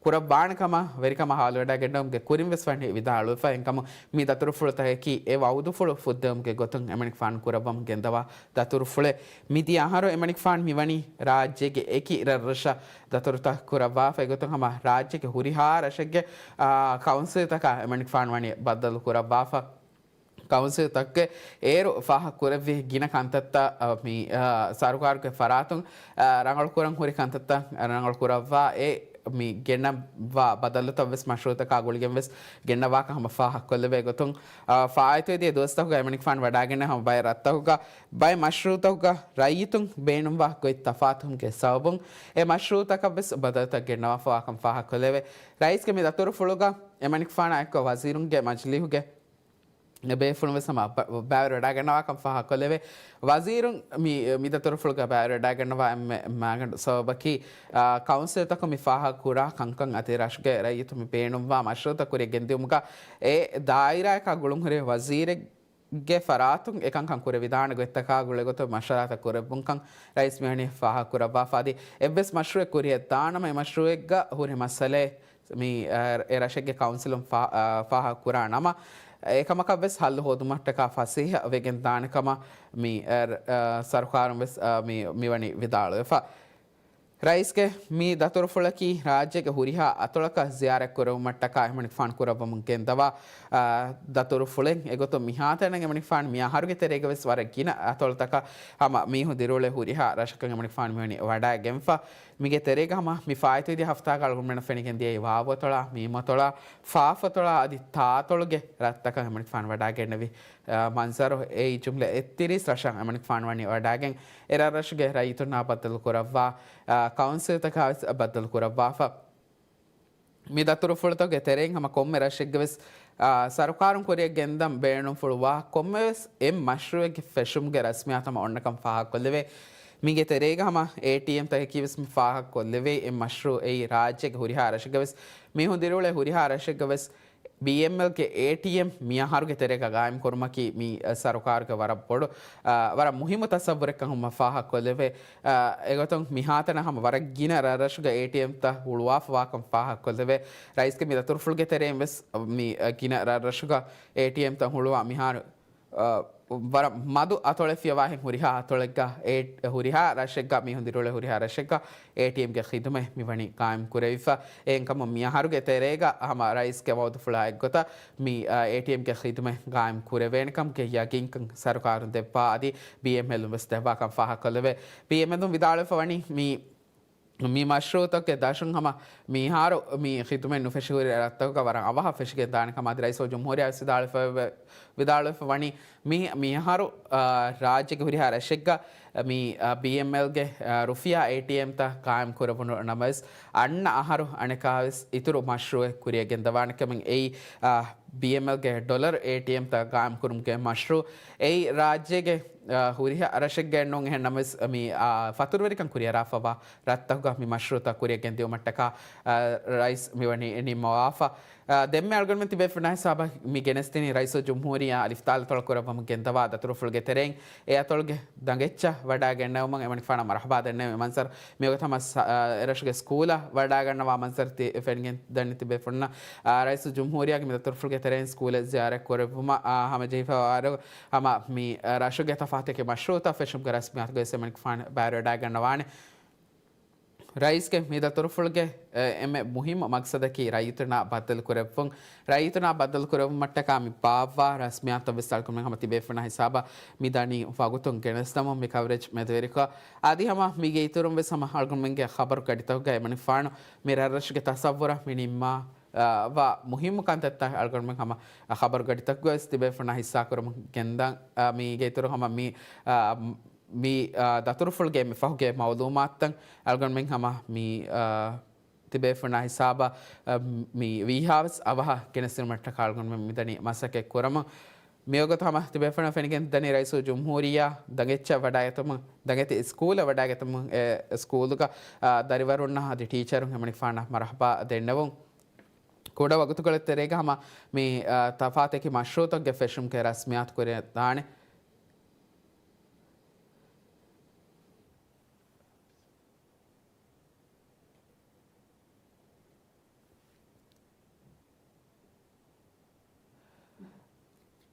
ކުރައްވާނެ ކަމަށް ވެރިކަމަށް ހާލުވެޑައިގެންނެވުމުގެ ކުރިން ވެސް ވަނީ ވިދާޅުވެފަ. އެހެންކަމުން މި ދަތުރުފުޅުތަކަކީ އެ ވައުދުފުޅު ފުއްދެވުމުގެ ގޮތުން އެމަނިކުފާނު ކުރައްވަމުން ގެންދަވާ ދަތުރުފުޅެއް. މިދިޔަ އަހަރު އެމަނިކުފާނު މިވަނީ ރާއްޖޭގެ އެކި ރަށްރަށަށް ދަތުރުތައް ކުރައްވާފަ. އެގޮތުން ހަމަ ރާއްޖޭގެ ހުރިހާ ރަށެއްގެ، އާ، ކައުންސިލްތަކާ އެމަނިކުފާނު ވަނީ ބައްދަލު ކުރައްވާފަ. ކައުންސިލްތަކުގެ އޭރު ފާހަގަކުރެއްވި ގިނަ ކަންތައްތައް، އަ، މި، އަ، ސަރުކާރުގެ ފަރާތުން، އަ، ރަނގަޅުކުރަން ހުރި ކަންތައްތައް ރަނގަޅުކުރައްވާ އެ މި ގެންނަވާ ބަދަލުތައް ވެސް މަޝްރޫއުތަކާ ގުޅިގެން ވެސް ގެންނަވާކަން ހަމަ ފާހަގަކޮށްލެވޭ ގޮތުން، އަ، ފާއިތުވެދިޔަ ދުވަސްތަކުގަ އެމަނިކުފާނު ވަޑައިގެންނެވި ހަމަ ބައެއް ރަށްތަކުގަ ބައެއް މަޝްރޫއުތަކުގަ ރައްޔިތުން ބޭނުންވާ ގޮތް ތަފާތުވުމުގެ ސަބަބުން އެ މަޝްރޫއުތަކަށް ވެސް ބަދަލުތައް ގެންނަވާފަވާކަން ފާހަގަކޮށްލެވޭ. ރައީސްގެ މި ދަތުރުފުޅުގަ އެމަނިކުފާނާ އެއްކޮށް ވަޒީރުންގެ މަޖިލީހުގެ ބޭފުޅުން ވެސް ހަމަ ބަ-، ބައިވެރިވެޑައިގަންނަވާކަން ފާހަގަކޮށްލެވޭ. ވަޒީރުން މި، މި ދަތުރުފުޅުގަ ބައިވެރިވެޑައިގަންނަވާ އެންމެ މާގަނޑު ސަބަބަކީ، އާ، ކައުންސިލްތަކުން މި ފާހަގަކުރާ ކަންކަން އަދި ރަށުގެ ރައްޔިތުން މި ބޭނުންވާ މަޝްރޫއުތައް ކުރިއަށް ގެންދިއުމުގަ އެ ދާއިރާއަކާ ގުޅުންހުރި ވަޒީރެއް ގެ ފަރާތުން އެކަންކަން ކުރެވިދާނެ ގޮތްތަކާ ގުޅޭގޮތުން މަޝްވަރާތައް ކުރެއްވުންކަން ރައީސް މިވަނީ ފާހަގަކުރައްވާފަ. އަދި އެއްވެސް މަޝްރޫއެއް ކުރިއަށް ދާނަމަ އެ މަޝްރޫއެއްގަ ހުރި މައްސަލައެއް މި، އަ، އެ ރަށެއްގެ ކައުންސިލުން ފާ-، އަ، ފާހަގަކުރާ ނަމަ، އެކަމަކަށް ވެސް ހައްލު ހޯދުމަށްޓަކާ ފަސޭހަ ވެގެން ދާނެ ކަމަށް މި، އަ، އަ، ސަރުކާރުން ވެސް، އަ، މި، މިވަނީ ވިދާޅުވެފަ. ރައީސްގެ މި ދަތުރުފުޅަކީ ރާއްޖޭގެ ހުރިހާ އަތޮޅަކަށް ޒިޔާރަތްކުރެވުމަށްޓަކާ އެމަނިކުފާނު ކުރައްވަމުން ގެންދަވާ، އާ، ދަތުރުފުޅެއް. އެގޮތުން މިހާތަނަށް އެމަނިކުފާނު މި އަހަރުގެ ތެރޭގަވެސް ވަރަށް ގިނަ އަތޮޅުތަކަށް ހަމަ މީހުން ދިރިއުޅޭ ހުރިހާ ރަށަކަށް އެމަނިކުފާނު މިވަނީ ވަޑައިގެންފަ. މީގެ ތެރޭގަ ހަމަ މި ފާއިތުވެދިޔަ ހަފްތާގަ އަޅުގަނޑުމެންނަށް ފެނިގެންދިޔައީ ވާވަތޮޅާ، މީމަތޮޅާ، ފާފަތޮޅާ އަދި ތާތޮޅުގެ ރަށްތަކަށް އެމަނިކުފާނު ވަޑައިގެންނެވި، އާ، މަންޒަރު. އެއީ ޖުމްލަ އެއްތިރީސް ރަށަށް އެމަނިކުފާނު ވަނީ ވަޑައިގެން އެ ރަށްރަށުގެ ރައްޔިތުންނާ ބައްދަލު ކުރައްވާ، އާ، ކައުންސިލްތަކާ ވެސް ބައްދަލު ކުރައްވާފަ. މި ދަތުރުފުޅުތަކުގެ ތެރެއިން ހަމަ ކޮންމެ ރަށެއްގެ ވެސް، އާ، ސަރުކާރުން ކުރިއަށް ގެންދަން ބޭނުންފުޅުވާ ކޮންމެވެސް އެއް މަޝްރޫއެއްގެ ފެށުމުގެ ރަސްމިއްޔާތު ހަމަ އޮންނަކަން ފާހަގަކޮށްލެވޭ. މީގެ ތެރޭގަ ހަމަ އޭޓީއެމްތަކަކީ ވެސް މި ފާހަގަކޮށްލެވޭ. އެއް މަޝްރޫއެއް ރާއްޖޭގެ ހުރިހާ ރަށެއްގަ ވެސް މީހުން ދިރިއުޅޭ ހުރިހާ ރަށެއްގަ ވެސް ބީއެމްއެލްގެ އޭޓީއެމް މި އަހަރުގެ ތެރޭގަ ގާއިމް ކުރުމަކީ މި، އަ، ސަރުކާރުގެ ވަރަށް ބޮޑު، އަ، ވަރަށް މުހިއްމު ތަސައްވުރެއްކަން ހަމަ ފާހަގަކޮށްލެވޭ. އަ، އެގޮތުން މިހާތަނަށް ހަމަ ވަރަށް ގިނަ ރަށްރަށުގަ އޭޓީއެމްތައް ހުޅުވާފަވާކަން ފާހަގަކޮށްލެވޭ. ރައީސްގެ މި ދަތުރުފުޅުގެ ތެރެއިން ވެސް މި، އަ، ގިނަ ރަށްރަށުގަ އޭޓީއެމްތައް ހުޅުވާ މިހާރު، އަ، ވަރަށް މަދު އަތޮޅެއް ފިޔަވާހެން ހުރިހާ އަތޮޅެއްގަ އެ، ހުރިހާ ރަށެއްގަ މީހުން ދިރިއުޅޭ ހުރިހާ ރަށެއްގަ އޭޓީއެމްގެ ޚިދުމަތް މިވަނީ ގާއިމް ކުރެވިފަ. އެހެންކަމުން މިއަހަރުގެ ތެރޭގަ ހަމަ ރައީސްގެ ވައުދުފުޅާ އެއްގޮތަށް މި، އާ، އޭޓީއެމްގެ ޚިދުމަތް ގާއިމް ކުރެވޭނެކަމުގެ ޔަގީންކަން ސަރުކާރުން ދެއްވާ އަދި ބީއެމްއެލުން ވެސް ދެއްވާކަން ފާހަގަކޮށްލެވޭ. ބީއެމްއެލުން ވިދާޅުވެފަ ވަނީ މި މި މަޝްރޫއުތަކުގެ ދަށުން ހަމަ މިހާރު މި ޚިދުމަތް ނުފެށި ހުރި ރަށްތަކުގަ ވަރަށް އަވަހަށް ފެށިގެން ދާނެ ކަމަށް އަދި ރައީސުލްޖުމްހޫރިއްޔާ ވެސް ވިދާޅުވެފަ، ވިދާޅުވެފަ ވަނީ މި، މިހާރު، އާ، ރާއްޖޭގެ ހުރިހާ ރަށެއްގަ މި، އާ، ބީއެމްއެލްގެ، އާ، ރުފިޔާ އޭޓީއެމްތައް ގާއިމް ކުރެވުނު ނަމަވެސް އަންނަ އަހަރު އަނެކާވެސް އިތުރު މަޝްރޫއެއް ކުރިއަށް ގެންދަވާނެ ކަމެއް އެއީ، އާ، ބީއެމްއެލްގެ ޑޮލަރ އޭޓީއެމްތައް ގާއިމް ކުރުމުގެ މަޝްރޫއު. އެއީ ރާއްޖޭގެ، އާ، ހުރިހާ ރަށެއްގައެއް ނޫން. އެހެން ނަމަވެސް މި، އާ، ފަތުރުވެރިކަން ކުރިއަރާފަވާ ރަށްތަކުގަ މި މަޝްރޫއުތައް ކުރިއަށް ގެންދިއުމަށްޓަކާ، އާ، ރައީސް މިވަނީ ނިންމަވާފަ. އާ، ދެންމެ އަޅުގަނޑުމެން ތިބޭފުޅުންނާ ހިސާބަށް މި ގެނެސްދިނީ ރައީސުލްޖުމްހޫރިއްޔާ އަލިފްތާލު ތޮޅުކުރައްވަމުން ގެންދަވާ ދަތުރުފުޅުގެ ތެރެއިން އެ އަތޮޅުގެ ދަނގެއްޗަށް ވަޑައިގަންނަވަމުން އެމަނިކުފާނަށް މަރުޙަބާ ދެންނެވި މަންޒަރު މިވަގުތު ހަމަ ސަ-، އާ، އެރަށުގެ ސްކޫލަށް ވަޑައިގަންނަވާ މަންޒަރު ތި ފެނިގެން ދަނީ ތިބޭފުޅުންނަށް. އާ، ރައީސުލްޖުމްހޫރިއްޔާގެ މި ދަތުރުފުޅުގެ ތެރެއިން ސްކޫލެއް ޒިޔާރަތް ކުރެއްވުމަށް، އާ، ހަމަޖެހިފައިވާއިރު ހަމަ މި، އާ، ރަށުގެ ތަފާތެކި މަޝްރޫއުތައް ފެށުމުގެ ރަސްމިއްޔާތުގައި ވެސް އެމަނިކުފާނު ބައިވެރިވެވަޑައިގަންނަވާނެ. ރައީސްގެ މި ދަތުރުފުޅުގެ، އެ، އެންމެ މުހިއްމު މަގްސަދަކީ ރައްޔިތުންނާ ބައްދަލު ކުރެއްވުން. ރައްޔިތުންނާ ބައްދަލު ކުރެއްވުމަށްޓަކާ މި ބާއްވާ ރަސްމިއްޔާތުތައް ވެސް އަޅުގަނޑުމެން ހަމަ ތިބޭފުޅުންނާ ހިސާބަށް މި ދަނީ ވަގުތުން ގެނެސްދަމުން މި ކަވަރޭޖް މެދުވެރިކޮށް، އަދި ހަމަ މީގެ އިތުރުން ވެސް ހަމަ އަޅުގަނޑުމެންގެ ޚަބަރު ގަޑިތަކުގައި އެމަނިކުފާނު މި ރަށްރަށުގެ ތަޞައްވުރަށް މި ނިންމާ، އާ، ވާ މުހިއްމު ކަންތައްތައް އަޅުގަނޑުމެން ހަމަ ޚަބަރު ގަޑިތަކުގައި ވެސް ތިބޭފުޅުންނާ ހިއްސާކުރަމުން ގެންދަން. އާ، މީގެ އިތުރު ހަމަ މި، އާ، މި، އާ، ދަތުރުފުޅުގެ މި ފަހުގެ މައުލޫމާތުތައް އަޅުގަނޑުމެން ހަމަ މި، އާ، ތިބޭފުޅުންނާ ހިސާބަށް، އަ، މި ވީހާވެސް އަވަހަށް ގެނެސްދިނުމަށްޓަކާ އަޅުގަނޑުމެން މިދަނީ މަސައްކަތް ކުރަމުން. މިވަގުތު ހަމަ ތިބޭފުޅުން ފެނިގެން ދަނީ ރައީސުލްޖުމްހޫރިއްޔާ ދަނގެއްޗަށް ވަޑައިގަތުމުން، ދަނގެތި ސްކޫލަށް ވަޑައިގަތުމުން، އެ ސްކޫލުގަ، އަ، ދަރިވަރުންނަށް އަދި ޓީޗަރުން އެމަނިކުފާނަށް މަރުޙަބާ ދެންނެވުން. ކުޑަ ވަގުތުކޮޅެއް ތެރޭގަ ހަމަ މި، އަ، ތަފާތެކި މަޝްރޫއުތަކުގެ ފެށުމުގެ ރަސްމިއްޔާތު ކުރިއަށް ދާނެ.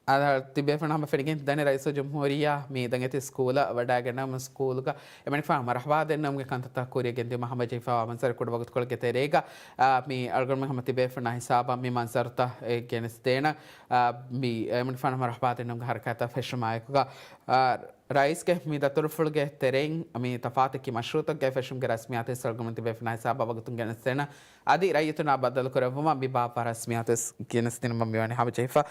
އަދި ތިބޭފުޅުން ހަމަ ފެނިގެން ދަނީ ރައީސުލްޖުމްހޫރިއްޔާ މި ދަނގެތި ސްކޫލަށް ވަޑައިގަންނަވަމުން ސްކޫލުގަ އެމަނިކުފާނަށް މަރުޙަބާ ދެންނެވުމުގެ ކަންތައްތައް ކުރިއަށް ގެންދިއުމަށް ހަމަޖެހިފައިވާ މަންޒަރު ކުޑަ ވަގުތުކޮޅެއްގެ ތެރޭގަ، އާ، މި އަޅުގަނޑުމެން ހަމަ ތިބޭފުޅުންނާ ހިސާބަށް މި މަންޒަރުތައް އެ ގެނެސްދޭނަން، އާ، މި އެމަނިކުފާނަށް މަރުޙަބާ ދެންނެވުމުގެ ހަރަކާތްތައް ފެށުމާއެކުގަ، އާ، ރައީސްގެ މި ދަތުރުފުޅުގެ ތެރެއިން މި ތަފާތެކި މަޝްރޫއުތަކުގެ ފެށުމުގެ ރަސްމިއްޔާތު އަޅުގަނޑުމެން ތިބޭފުޅުންނާ ހިސާބަށް ވަގުތުން ގެނެސްދޭނަން. އަދި ރައްޔިތުންނާ ބައްދަލުކުރެއްވުމަށް މި ބާއްވާ ރަސްމިއްޔާތު ވެސް ގެނެސްދިނުމަށް މިވަނީ ހަމަޖެހިފަ.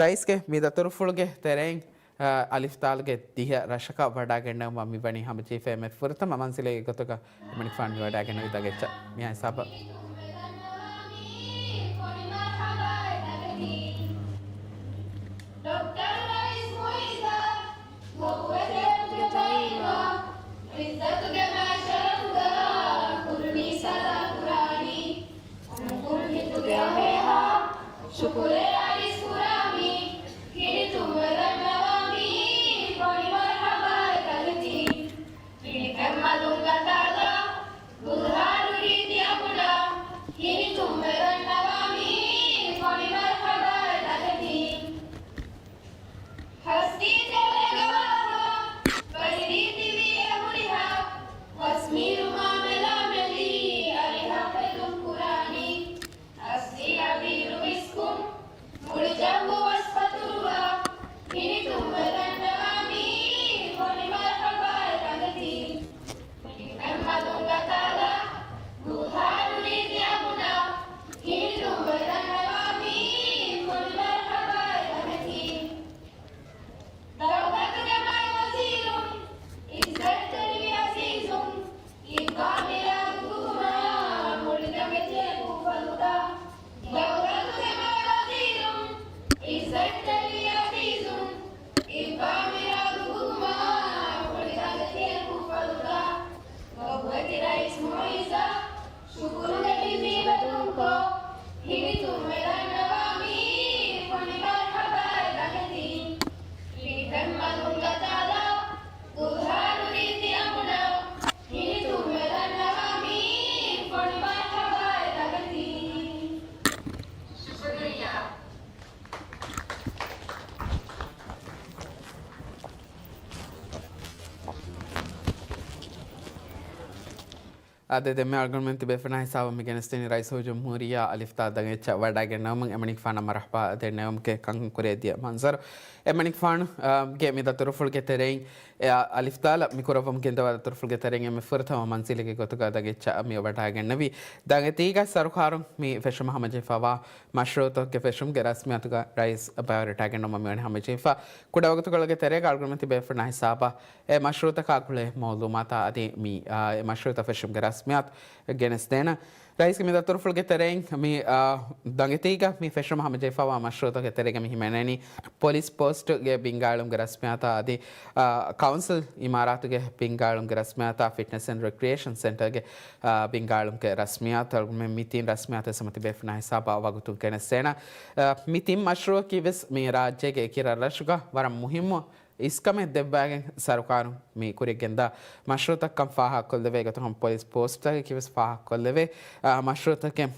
ރައީސްގެ މި ދަތުރުފުޅުގެ ތެރެއިން، އަ، އަލިފްތާލުގެ ދިހަ ރަށަކަށް ވަޑައިގެންނެވުމަށް މިވަނީ ހަމަޖެހިފައި މެ ފުރަތަމަ މަންޒިލެއްގެ ގޮތުގަ އެމަނިކުފާނު މިވަޑައިގެންނެވި ދަނގެއްޗަށް މިހާ ހިސާބަށް. ޑޮކްޓަރ ރައީސް މުއިއްޒަށް ނުބުވަތެރެއްގެ ތައީމާ، އިއްޒަތުގެ މައިޝަރަފުގަ ކުރުނީ ސަލާ ކުރާނީ. ކުރު ހިތުގެ އަހޭހާ، ޝުކުރެއް އަރިސް ކުރާމީ. ކިނިތުންވެ ދަންނަވާމީ، ކޮނި މަރުޙަބާއެއް ދަނގެތީ. ކިނި ފެންމަލުން ގަތާލާ، ގުލްހާރު ރީތި އަގުނާ. އާދެ، ދެންމެ އަޅުގަނޑުމެން ތިބޭފުޅުންނާ ހިސާބަށް މި ގެނެސްދިނީ ރައީސުލްޖުމްހޫރިއްޔާ އަލިފްތާ ދަނގެއްޗަށް ވަޑައިގެންނެވުމުން އެމަނިކުފާނަށް މަރުޙަބާ ދެންނެވުމުގެ ކަންކަން ކުރިއަށް ދިޔަ މަންޒަރު. އެމަނިކުފާނުގެ މި ދަތުރުފުޅުގެ ތެރެއިން އެ އަލިފްތާއަށް މި ކުރައްވަމުން ގެންދަވާ ދަތުރުފުޅުގެ ތެރެއިން އެންމެ ފުރަތަމަ މަންޒިލުގެ ގޮތުގަ ދަނގެއްޗަށް މި ވަޑައިގެންނެވި. ދަނގެތީގަ ސަރުކާރުން މި ފެށުމަށް ހަމަޖެހިފައިވާ މަޝްރޫޢުތަކުގެ ފެށުމުގެ ރަސްމިއްޔާތުގަ ރައީސް ބައިވެރިވެވަޑައިގެންނެވުމަށް މިވަނީ ހަމަޖެހިފަ. ކުޑަވަގުތުކޮޅުގެ ތެރޭގަ އަޅުގަނޑުމެން ތިބޭފުޅުންނާ ހިސާބަށް އެ މަޝްރޫޢުތަކާ ގުޅޭ މައުލޫމާތާ އަދި މި، އާ، އެ މަޝްރޫޢުތައް ފެށުމުގެ ރަސްމިއްޔާތު ގެނެސްދޭނަން. ރައީސްގެ މި ދަތުރުފުޅުގެ ތެރެއިން މި، އާ، ދަނގެތީގަ މި ފެށުމަށް ހަމަޖެހިފައިވާ މަޝްރޫޢުތަކުގެ ތެރޭގަ މި ހިމެނެނީ ޕޮލިސް ޕޯސްޓުގެ ބިންގާއެޅުމުގެ ރަސްމިއްޔާތާ އަދި، އާ، ކައުންސިލް އިމާރާތުގެ ބިންގާއެޅުމުގެ ރަސްމިއްޔާތާ ފިޓްނެސް އެންޑް ރެކްރިއޭޝަން ސެންޓަރގެ، އާ، ބިންގާއެޅުމުގެ ރަސްމިއްޔާތު. އަޅުގަނޑުމެން މި ތިން ރަސްމިއްޔާތު ހަމަ ތިބޭފުޅުންނާ ހިސާބަށް ވަގުތުން ގެނެސްދޭނަން. އާ، މި ތިން މަޝްރޫޢަކީ ވެސް މި ރާއްޖޭގެ އެކި ރަށްރަށުގަ ވަރަށް މުހިއްމު އިސްކަމެއް ދެއްވައިގެން ސަރުކާރުން މި ކުރިއަށް ގެންދާ މަޝްރޫޢުތައްކަން ފާހަގަކޮށްލެވޭ ގޮތުން ހަމަ ޕޮލިސް ޕޯސްޓްތަކަކީ ވެސް ފާހަގަކޮށްލެވޭ، އާ، މަޝްރޫޢުތަކެއް.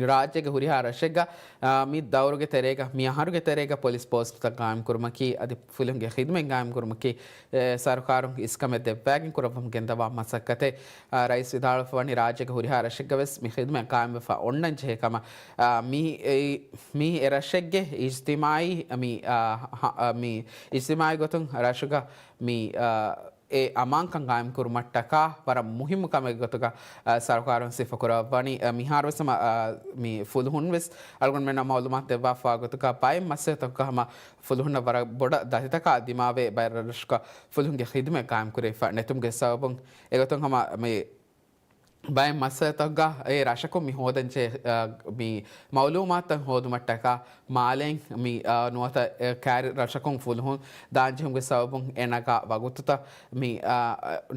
ރާއްޖޭގެ ހުރިހާ ރަށެއްގަ، އާ، މި ދައުރުގެ ތެރޭގަ، މި އަހަރުގެ ތެރޭގަ ޕޮލިސް ޕޯސްޓްތައް ގާއިމްކުރުމަކީ އަދި ފުލުހުންގެ ޚިދުމަތް ގާއިމްކުރުމަކީ، އެ، ސަރުކާރުން އިސްކަމެއް ދެއްވައިގެން ކުރައްވަމުން ގެންދަވާ މަސައްކަތެއް. އާ، ރައީސް ވިދާޅުވެފަ ވަނީ ރާއްޖޭގެ ހުރިހާ ރަށެއްގަ ވެސް މި ޚިދުމަތް ގާއިމްވެފަ އޮންނަން ޖެހޭ ކަމަށް. އާ، މި، އެ، މީ އެ ރަށެއްގެ އިޖްތިމާއީ، މި، އާ، ހަ-، އާ، މި އިޖްތިމާއީ ގޮތުން ރަށުގަ މި، އާ، އެ އަމާންކަން ގާއިމްކުރުމަށްޓަކާ ވަރަށް މުހިއްމު ކަމެއް ގޮތުގަ، އާ، ސަރުކާރުން ސިފަކުރައްވަނީ. އާ، މިހާރުވެސް ހަމަ، އާ، މި ފުލުހުން ވެސް އަޅުގަނޑުމެންނަށް މައުލޫމާތު ދެއްވާފާ ގޮތުގަ ބައެއް މައްސަލަތަކުގަ ހަމަ ފުލުހުންނަށް ވަރަށް ބޮޑަށް ދަތިތަކާ ދިމާވޭ ބައެއް ރަށްރަށުގަ ފުލުހުންގެ ޚިދުމަތް ގާއިމްކުރެވިފަ ނެތުމުގެ ސަބަބުން. އެގޮތުން ހަމަ މި ބައެއް މައްސަލަތަކުގަ އެ ރަށަކުން މި ހޯދަންޖެހޭ، އަ، މި މައުލޫމާތުތައް ހޯދުމަށްޓަކާ މާލެއިން މި، އަ، ނުވަތަ، އެ، ކައިރި ރަށަކުން ފުލުހުން ދާންޖެހުމުގެ ސަބަބުން އެ ނަގާ ވަގުތުތައް މި، އަ،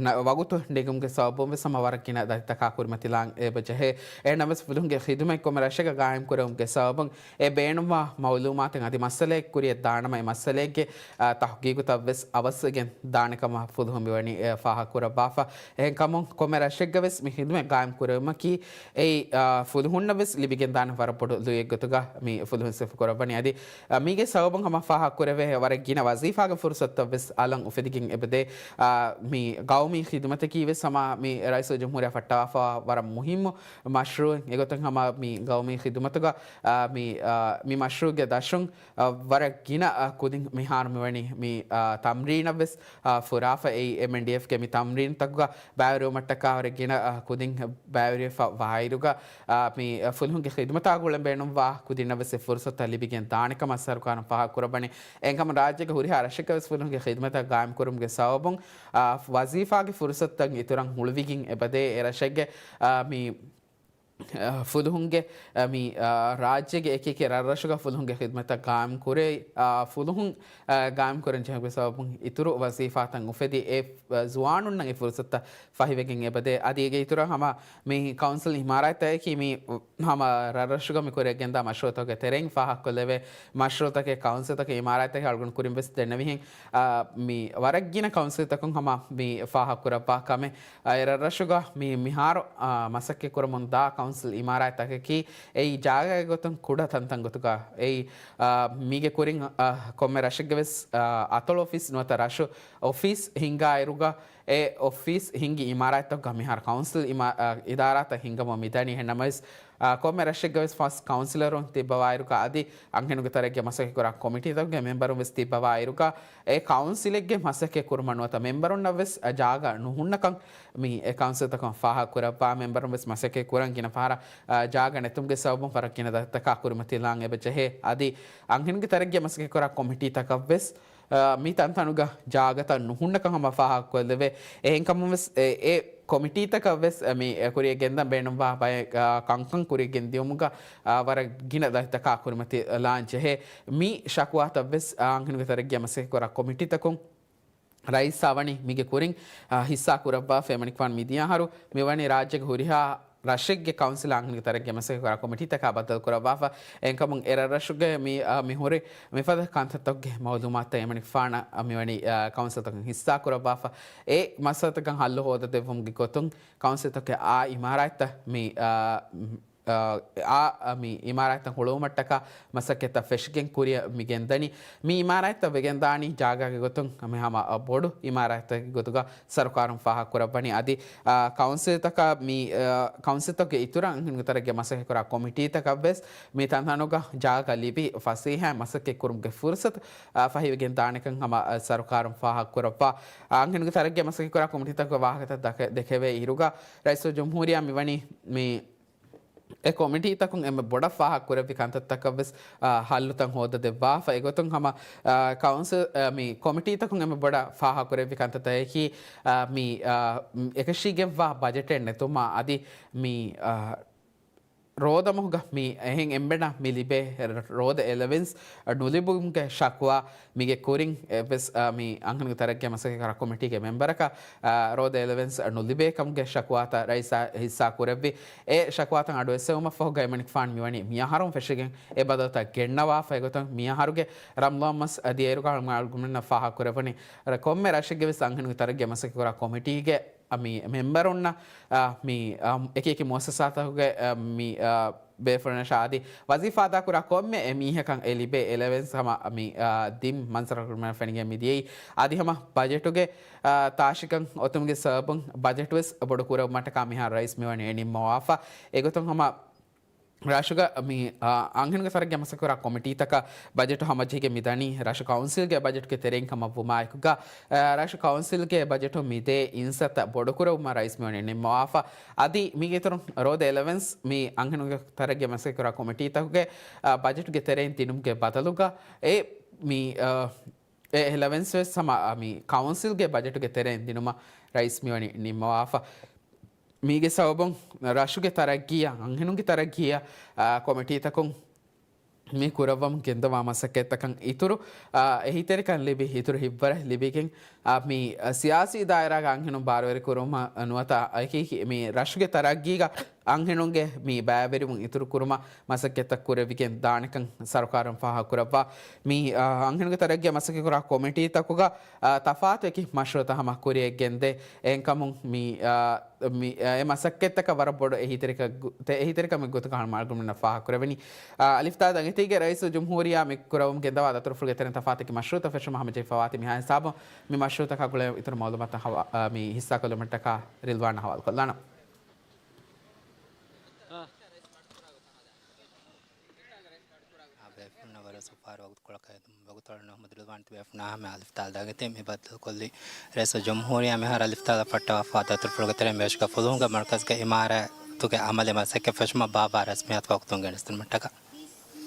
ނަ-، ވަގުތު ނެގުމުގެ ސަބަބުން ވެސް ހަމަ ވަރަށް ގިނަ ދަތިތަކާ ކުރިމަތިލާން އެބަ ޖެހޭ. އެހެންނަމަވެސް ފުލުހުންގެ ޚިދުމަތް ކޮންމެ ރަށެއްގަ ގާއިމް ކުރެވުމުގެ ސަބަބުން އެ ބޭނުންވާ މައުލޫމާތެއް އަދި މައްސަލައެއް ކުރިއަށް ދާނަމަ އެ މައްސަލައެއްގެ، އަ، ތަހުގީގުތައް ވެސް އަވަސްވެގެން ދާނެ ކަމަށް ފުލުހުން މިވަނީ، އެ، ފާހަގަކުރައްވާފަ. އެހެންކަމުން ކޮންމެ ރަށެއްގަ ވެސް މި ޚިދުމަތް ގާއިމް ކުރެވުމަކީ އެއީ، އާ، ފުލުހުންނަށް ވެސް ލިބިގެންދާނެ ވަރަށް ބޮޑު ލުޔެއް ގޮތުގަ މި ފުލުހުން ސިފަކުރައްވަނީ. އަދި، އާ، މީގެ ސަބަބުން ހަމަ ފާހަގަކުރެވޭ ވަރަށް ގިނަ ވަޒީފާގެ ފުރުސަތުތައް ވެސް އަލަށް އުފެދިގެން އެބަދޭ. އާ، މި ގައުމީ ޚިދުމަތަކީ ވެސް ހަމަ މި ރައީސުލްޖުމްހޫރިއްޔާ ފައްޓަވާފަ ވަރަށް މުހިއްމު މަޝްރޫޢެއް. އެގޮތުން ހަމަ މި ގައުމީ ޚިދުމަތުގަ، އާ، މި، އާ، މި މަޝްރޫޢުގެ ދަށުން އަ، ވަރަށް ގިނަ، އަ، ކުދިން މިހާރު މިވަނީ މި، އަ، ތަމްރީނަށް ވެސް، އަ، ފުރާފަ އެއީ އެމްއެންޑީއެފްގެ މި ތަމްރީންތަކުގަ ބައިވެރިވުމަށްޓަކާ ވަރަށް ގިނަ، އަ، ކުދިން ބައިވެރިވެފަ ވާއިރުގަ، އަ، މި، އަ، ފުލުހުންގެ ޚިދުމަތާ ގުޅަން ބޭނުންވާ ކުދިންނަށް ވެސް އެ ފުރުސަތުތައް ލިބިގެން ދާނެ ކަމަށް ސަރުކާރުން ފާހަގަކުރައްވަނީ. އެހެންކަމުން ރާއްޖޭގެ ހުރިހާ ރަށެއްގަ ވެސް ފުލުހުންގެ ޚިދުމަތަށް ގާއިމްކުރުމުގެ ސަބަބުން، އަ، ވަޒީފާގެ ފުރުސަތުތައް އިތުރަށް ހުޅުވިގެން އެބަދޭ. އެ ރަށެއްގެ، އަ، މި އަ، ފުލުހުންގެ، އަ، މި، އަ، ރާއްޖޭގެ އެކި އެކި ރަށްރަށުގަ ފުލުހުންގެ ޚިދުމަތަށް ގާއިމް ކުރެ، އަ، ފުލުހުން، އަ، ގާއިމް ކުރަން ޖެހުމުގެ ސަބަބުން އިތުރު ވަޒީފާތައް އުފެދި އެ، އަ، ޒުވާނުންނަށް އެ ފުރުސަތުތައް ފަހިވެގެން އެބަދޭ. އަދި އޭގެ އިތުރަށް ހަމަ މި ކައުންސިލް އިމާރާތްތަކަކީ މި ހަމަ ރަށްރަށުގަ މި ކުރިއަށް ގެންދާ މަޝްރޫޢުތަކުގެ ތެރެއިން ފާހަގަކޮށްލެވޭ މަޝްރޫޢުތަކެއް، ކައުންސިލްތަކެއް، އިމާރާތްތަކެއް އަޅުގަނޑު ކުރިން ވެސް ދެންނެވިހެން، އަ، މި ވަރަށް ގިނަ ކައުންސިލްތަކުން ހަމަ މި ފާހަގަކުރައްވާ ކަމެއް. އަ، އެ ރަށްރަށުގަ މި މިހާރު، އާ، މަސައްކަތް ކުރަމުން ދާ ކައުންސިލް އިމާރާތްތަކަކީ އެއީ ޖާގައެއް ގޮތުން ކުޑަ ތަންތަން ގޮތުގަ އެއީ، އާ، މީގެ ކުރިން، އާ، ކޮންމެ ރަށެއްގެ ވެސް، އާ، އަތޮޅު އޮފީސް ނުވަތަ ރަށު އޮފީސް ހިންގާއިރުގަ އެ އޮފީސް ހިންގި އިމާރާތްތަކުގަ މިހާރު ކައުންސިލް އިމާ-، އާ، އިދާރާތައް ހިންގަމުން މިދަނީ. އެހެންނަމަވެސް، އާ، ކޮންމެ ރަށެއްގަ ވެސް ފަސް ކައުންސިލަރުން ތިއްބަވާއިރުގަ އަދި އަންހެނުންގެ ތަރައްގީ މަސައްކަތްކުރާ ކޮމިޓީތަކުގެ މެމްބަރުން ވެސް ތިއްބަވާއިރުގަ އެ ކައުންސިލެއްގެ މަސައްކަތް ކުރުމަށް ނުވަތަ މެމްބަރުންނަށް ވެސް ޖާގަ ނުހުންނަކަން މި އެ ކައުންސިލްތަކުން ފާހަގަ ކުރައްވާ މެމްބަރުން ވެސް މަސައްކަތް ކުރަން ގިނަ ފަހަރަށް، އާ، ޖާގަ ނެތުމުގެ ސަބަބުން ފަރަށް ގިނަ ދަތިތަކާ ކުރިމަތިލާން އެބަ ޖެހޭ. އަދި އަންހެނުންގެ ތަރައްގީ މަސައްކަތްކުރާ ކޮމިޓީތަކަށް ވެސް، އާ، މި ތަންތަނުގަ ޖާގަތައް ނުހުންނަކަން ހަމަ ފާހަގަކޮށްލެވޭ. އެހެންކަމުން ވެސް އެ، އެ ކޮމިޓީތަކަށް ވެސް މި ކުރިއަށް ގެންދަން ބޭނުންވާ ބައެއް، އާ، ކަންކަން ކުރިއަށް ގެންދިޔުމުގަ، އާ، ވަރަށް ގިނަ ދަތިތަކާ ކުރިމަތިލާން ޖެހޭ. މި ޝަކުވާތައް ވެސް، އާ، އަންހެނުންގެ ތަރައްގީ މަސައްކަތްކުރާ ކޮމިޓީތަކުން ރައީސާ ވަނީ މީގެ ކުރިން، އާ، ހިއްސާ ކުރައްވާފަ. އެމަނިކުފާނު މިދިޔަ އަހަރު މިވަނީ ރާއްޖޭގެ ހުރިހާ ރަށެއްގެ ކައުންސިލް އަންހެނުންގެ ތަރައްގީ މަސައްކަތްކުރާ ކޮމިޓީތަކާ ބައްދަލުކުރައްވާފަ. އެހެންކަމުން އެ ރަށްރަށުގެ މި، އާ، މިހުރި މިފަދަ ކަންތައްތަކުގެ މައުލޫމާތުތައް އެމަނިކުފާނަށް މިވަނީ، އާ، ކައުންސިލްތަކުން ހިއްސާ ކުރައްވާފަ. އެ މައްސަލަތަކަށް ހައްލު ހޯދަދެއްވުމުގެ ގޮތުން ކައުންސިލްތަކުގެ އާ އިމާރާތްތައް މި، އާ، އާ، އާ، މި އިމާރާތްތައް ހުޅުވުމަށްޓަކާ މަސައްކަތްތައް ފެށިގެން ކުރިއަށް މި ގެންދަނީ. މި އިމާރާތްތައް ވެގެންދާނީ ޖާގާގެ ގޮތުން މި ހަމަ ބޮޑު އިމާރާތްތަކެއް ގޮތުގަ ސަރުކާރުން ފާހަގަކުރައްވަނީ. އަދި، އާ، ކައުންސިލްތަކަށް މި، އާ، ކައުންސިލްތަކުގެ އިތުރަށް އަންހެނުންގެ ތަރައްގީ މަސައްކަތްކުރާ ކޮމިޓީތަކަށްވެސް މި ތަންތަނުގަ ޖާގަ ލިބި ފަސޭހައިން މަސައްކަތް ކުރުމުގެ ފުރުސަތު، އާ، ފަހިވެގެން ދާނެކަން ހަމަ، އާ، ސަރުކާރުން ފާހަގަކުރައްވާ. އާ، އަންހެނުންގެ ތަރައްގީ މަސައްކަތްކުރާ ކޮމިޓީތަކުގެ ވާހަކަތައް ދަކެ-، ދެކެވޭ އިރުގަ ރައީސުލްޖުމްހޫރިއްޔާ މިވަނީ މި އެ ކޮމިޓީތަކުން އެންމެ ބޮޑަށް ފާހަގަކުރެއްވި ކަންތައްތަކަށްވެސް، އާ، ހައްލުތައް ހޯދަދެއްވާފަ. އެގޮތުން ހަމަ، އާ، ކައުންސިލް، އާ، މި ކޮމިޓީތަކުން އެންމެ ބޮޑަށް ފާހަގަކުރެއްވި ކަންތައްތަކަކީ، އާ، މި، އާ، އެކަށީގެންވާ ބަޖެޓެއް ނެތުމާ އަދި މި، އާ، ރޯދަމަހުގަ މި އެހެން އެންމެނަށް މި ލިބޭ ރޯދަ އެލަވެންސް ނުލިބުމުގެ ޝަކުވާ މީގެ ކުރިން އެއްވެސް، އާ، މި އަންހެނުންގެ ތަރައްގީ މަސައްކަތްކުރާ ކޮމިޓީގެ މެމްބަރަކަށް، އާ، ރޯދަ އެލަވެންސް ނުލިބޭ ކަމުގެ ޝަކުވާތައް ރައީސާ ހިއްސާ ކުރެއްވި. އެ ޝަކުވާތައް އަޑު އެއްސެވުމަށްފަހުގައި އެމަނިކުފާނު މިވަނީ މިއަހަރުން ފެށިގެން އެ ބަދަލުތައް ގެންނަވާފަ. އެގޮތުން މިއަހަރުގެ ރަމްޟާން މަސް ދިޔައިރުގަ އަޅުގަނޑުމެންނަށް ފާހަގަކުރެވުނީ ކޮންމެ ރަށެއްގެވެސް އަންހެނުންގެ ތަރައްގީ މަސައްކަތްކުރާ ކޮމިޓީގެ މި މެމްބަރުންނަށް، އާ، މި، އާ، އެކި އެކި މުއައްސަސާތަކުގެ، އާ، މި، އާ، ބޭފުޅުންނަށާ އަދި ވަޒީފާ އަދާކުރާ ކޮންމެ އެ މީހަކަށް އެ ލިބޭ އެލަވެންސް ހަމަ މި، އާ، ދިން މަންޒަރު އަޅުގަނޑުމެންނަށް ފެނިގެން މިދިޔައީ. އަދި ހަމަ ބަޖެޓުގެ، އާ، ތާށިކަން އޮތުމުގެ ސަބަބުން ބަޖެޓުވެސް ބޮޑު ކުރެއްވުމަށްޓަކާ މިހާރު ރައީސް މިވަނީ ނިންމަވާފަ. އެގޮތުން ހަމަ ރަށުގަ މި، އާ، އަންހެނުންގެ ތަރައްގީ މަސައްކަތްކުރާ ކޮމިޓީތަކަށް ބަޖެޓު ހަމަޖެހިގެން މިދަނީ ރަށު ކައުންސިލްގެ ބަޖެޓުގެ ތެރެއިން ކަމަށްވުމާއެކުގަ، އާ، ރަށު ކައުންސިލްގެ ބަޖެޓު މިދޭ އިންސައްތަ ބޮޑުކުރެއްވުމަށް ރައީސް މިވަނީ ނިންމަވާފަ. އަދި މީގެ އިތުރުން ރޯދަ އެލަވެންސް މި އަންހެނުންގެ ތަރައްގީ މަސައްކަތްކުރާ ކޮމިޓީތަކުގެ، އާ، ބަޖެޓުގެ ތެރެއިން ދިނުމުގެ ބަދަލުގަ އެ މި، އާ، އެ އެލަވެންސް ވެސް ހަމަ، އާ، މި ކައުންސިލްގެ ބަޖެޓުގެ ތެރެއިން ދިނުމަށް ރައީސް މިވަނީ ނިންމަވާފަ. މީގެ ސަބަބުން ރަށުގެ ތަރައްގީއަށް، އަންހެނުންގެ ތަރައްގީއަށް، އާ، ކޮމިޓީތަކުން މި ކުރައްވަމުން ގެންދަވާ މަސައްކަތްތަކަށް އިތުރު، އާ، އެހީތެރިކަން ލިބި، އިތުރު ހިތްވަރެއް ލިބިގެން، އާ، މި، އާ، ސިޔާސީ ދާއިރާގަ އަންހެނުން ބާރުވެރި ކުރުމަށް ނުވަތަ އެކި މި ރަށުގެ ތަރައްގީގަ އަންހެނުންގެ މި ބައިވެރިވުން އިތުރު ކުރުމަށް މަސައްކަތްތައް ކުރެވިގެން ދާނެކަން ސަރުކާރުން ފާހަގަކުރައްވާ. މި، އާ، އަންހެނުންގެ ތަރައްގީ މަސައްކަތްކުރާ ކޮމިޓީތަކުގަ، އާ، ތަފާތު އެކި މަޝްރޫއުތައް ހަމަ ކުރިއަށް ގެންދޭ. އެހެންކަމުން މި، އާ، މި، އާ، އެ މަސައްކަތްތަކަށް ވަރަށް ބޮޑު އެހީތެރިކަ-، ތެ-، އެހީތެރިކަމެއް ގޮތުގަ ހަމަ އަޅުގަނޑުމެންނަށް ފާހަގަކުރެވެނީ. އާ، އަލިފްދާލް ދަނގެތީގެ ރައީސުލްޖުމްހޫރިއްޔާ މި ކުރައްވަމުން ގެންދަވާ ދަތުރުފުޅުގެ ތެރެއިން ތަފާތު އެކި މަޝްރޫއުތައް ފެށުމަށް ހަމަޖެހިފަވާތީ މިހާ ހިސާބުން މި މަޝްރޫއުތަކާ ގުޅޭ އިތުރު މައުލޫމާތުތައް ހަވާ-، އާ، މި ހިއްސާކޮށްލުމަށްޓަކާ ރިލްވާނަށް ހަވާލުކޮށްލާނަން. އާ، ބޭފުޅުންނަށް ވަރަށް ސުޕާރި ވަގުތުކޮޅަކަށް އެދުމަށް ވަގުތު އަޅުގަނޑު މުދު ރިލްވާން ތިބޭފުޅުންނާ ހަމަ އަލިފްދާލް ދަނގެތީ މި ބައްދަލުކޮށްލީ. ރައީސުލްޖުމްހޫރިއްޔާ މިހާރު އަލިފްދާލަށް ފައްޓަވާފަ ދަތުރުފުޅުގެ ތެރެއިން ބޭށުގަ ފުލުހުންގެ މަރުކަޒުގެ އިމާރާތުގެ އަމަލީ މަސައްކަތް ފެށުމަށް ބާއްވާ ރަސްމިއްޔާތު ވަގުތުން ގެނެސްދިނުމަށްޓަކާ. بسم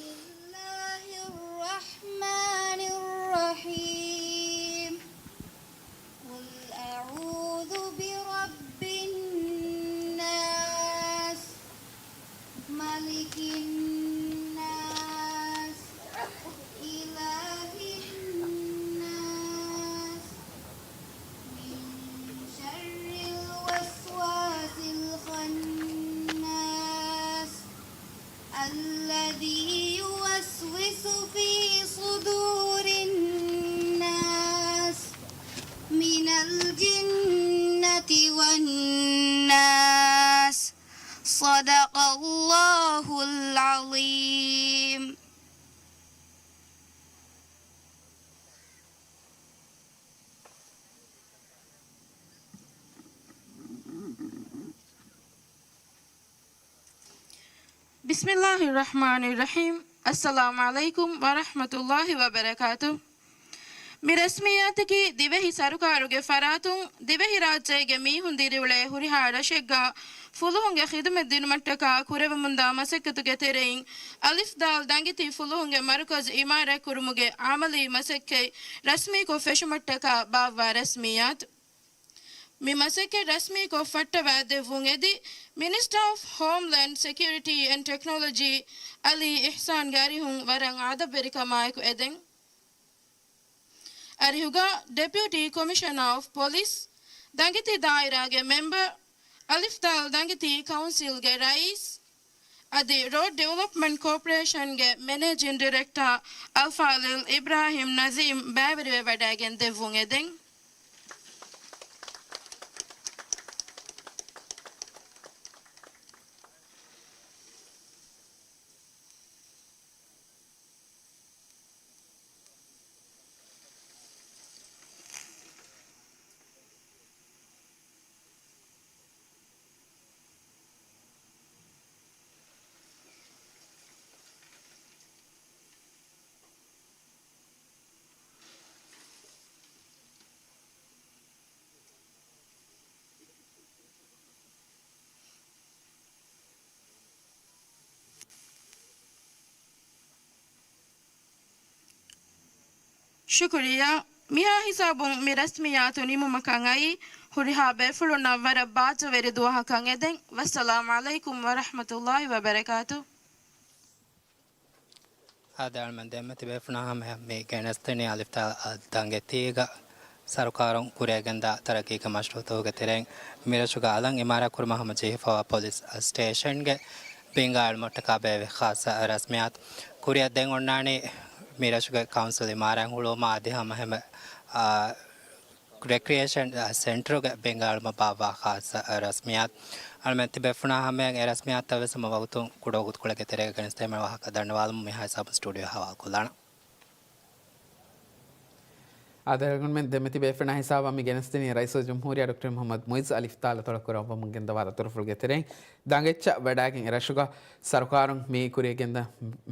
الله الرحمن الرحيم. قل أعوذ برب الناس، ملك الناس، إله الناس، من شر الوسواس الخناس، الذي يوسوس في صدور الناس، من الجنة والناس. صدق الله العظيم. بسم الله الرحمن الرحيم. السلام عليكم ورحمة الله وبركاته. މި ރަސްމިއްޔާތަކީ ދިވެހި ސަރުކާރުގެ ފަރާތުން ދިވެހިރާއްޖޭގެ މީހުން ދިރިއުޅޭ ހުރިހާ ރަށެއްގަ ފުލުހުންގެ ޚިދުމަތް ދިނުމަށްޓަކާ ކުރެވެމުންދާ މަސައްކަތުގެ ތެރެއިން އަލިފްދާލް ދަނގެތީ ފުލުހުންގެ މަރުކަޒު އިމާރާތްކުރުމުގެ އަމަލީ މަސައްކަތް ރަސްމީކޮށް ފެށުމަށްޓަކާ ބާއްވާ ރަސްމިއްޔާތު. މި މަސައްކަތް ރަސްމީކޮށް ފައްޓަވާ ދެއްވުން އެދި، މިނިސްޓަރ އޮފް ހޯމްލޭންޑް ސެކިއުރިޓީ އެންޑް ޓެކްނޮލޮޖީ އަލީ އިޙްސާންގެ އަރިހުން ވަރަށް އަދަބުވެރިކަމާއެކު އެދެން. އަރިހުގަ ޑެޕިއުޓީ ކޮމިޝަނަރ އޮފް ޕޮލިސް ދަނގެތި ދާއިރާގެ މެމްބަރ، އަލިފްދާލް ދަނގެތި ކައުންސިލްގެ ރައީސް، އަދި ރޯޑް ޑިވެލޮޕްމަންޓް ކޯޕަރޭޝަންގެ މެނޭޖިން ޑިރެކްޓަރ އަލްފާޟިލް އިބްރާހިމް ނަޒީމް ބައިވެރިވެވަޑައިގެން ދެއްވުން އެދެން. ޝުކުރިއްޔާ. މިހާ ހިސާބުން މި ރަސްމިއްޔާތު ނިމުމަކަށް އައީ، ހުރިހާ ބޭފުޅުންނަށް ވަރަށް ބާއްޖަވެރި ދުވަހަކަށް އެދެން. ވައްސަލާމް ޢަލައިކުމް ވަރަޙްމަތުﷲ ވަބަރަކާތު. އާދެ، އަޅުމެން ދެންމެ ތިބޭފުޅުންނާ ހަމަޔަށް މި ގެނެސްދެނީ އަލިފްތާ ދަނގެތީގަ ސަރުކާރުން ކުރިއަށްގެންދާ ތަރައްގީގެ މަޝްރޫޢުތަކުގެ ތެރެއިން މިރަށުގަ އަލަށް އިމާރާތް ކުރުމަށް ހަމަޖެހިފައިވާ ޕޮލިސް ސްޓޭޝަންގެ ބިންގާ އިލްމުވަށްޓަކާ ބޭއްވި ޚާއްޞަ ރަސްމިއްޔާތު. ކުރިއަށް ދެން އޮންނާނީ މިރަށުގެ ކައުންސިލް އިމާރާތް ހުޅުވުމާ އަދި ހަމަ އެހެންމެ، އާ، ރެކްރިއޭޝަން ސެންޓަރުގެ ބިންގާ އިލްމަށް ބާއްވާ ޚާއްޞަ ރަސްމިއްޔާތު. އަޅުމެން ތިބޭފުޅުންނާ ހަމަޔަށް އެ ރަސްމިއްޔާތުތައް ވެސް ހަމަ ވަގުތުން ކުޑަ ވަގުތުކޮޅެއްގެ ތެރޭގަ ގެނެސްދޭން ވާހަކަ ދަންނަވާލަމުން މިހާ ހިސާބުން ސްޓޫޑިއޯ ހަވާލުކޮށްލާނަން. އާދެ، އަޅުގަނޑުމެން ދެންމެ ތިބޭފުޅުންނާ ހިސާބަށް މި ގެނެސްދިނީ ރައީސުލްޖުމްހޫރިއްޔާ ޑޮކްޓަރ މުޙައްމަދު މުޢިއްޒު އަލިފްތާލަ ތޮޅަކުރައްވަމުން ގެންދަވާ ދަތުރުފުޅުގެ ތެރެއިން ދަނގެއްޗަށް ވަޑައިގެން އެރަށުގަ ސަރުކާރުން މި ކުރިއަށްގެންދަ،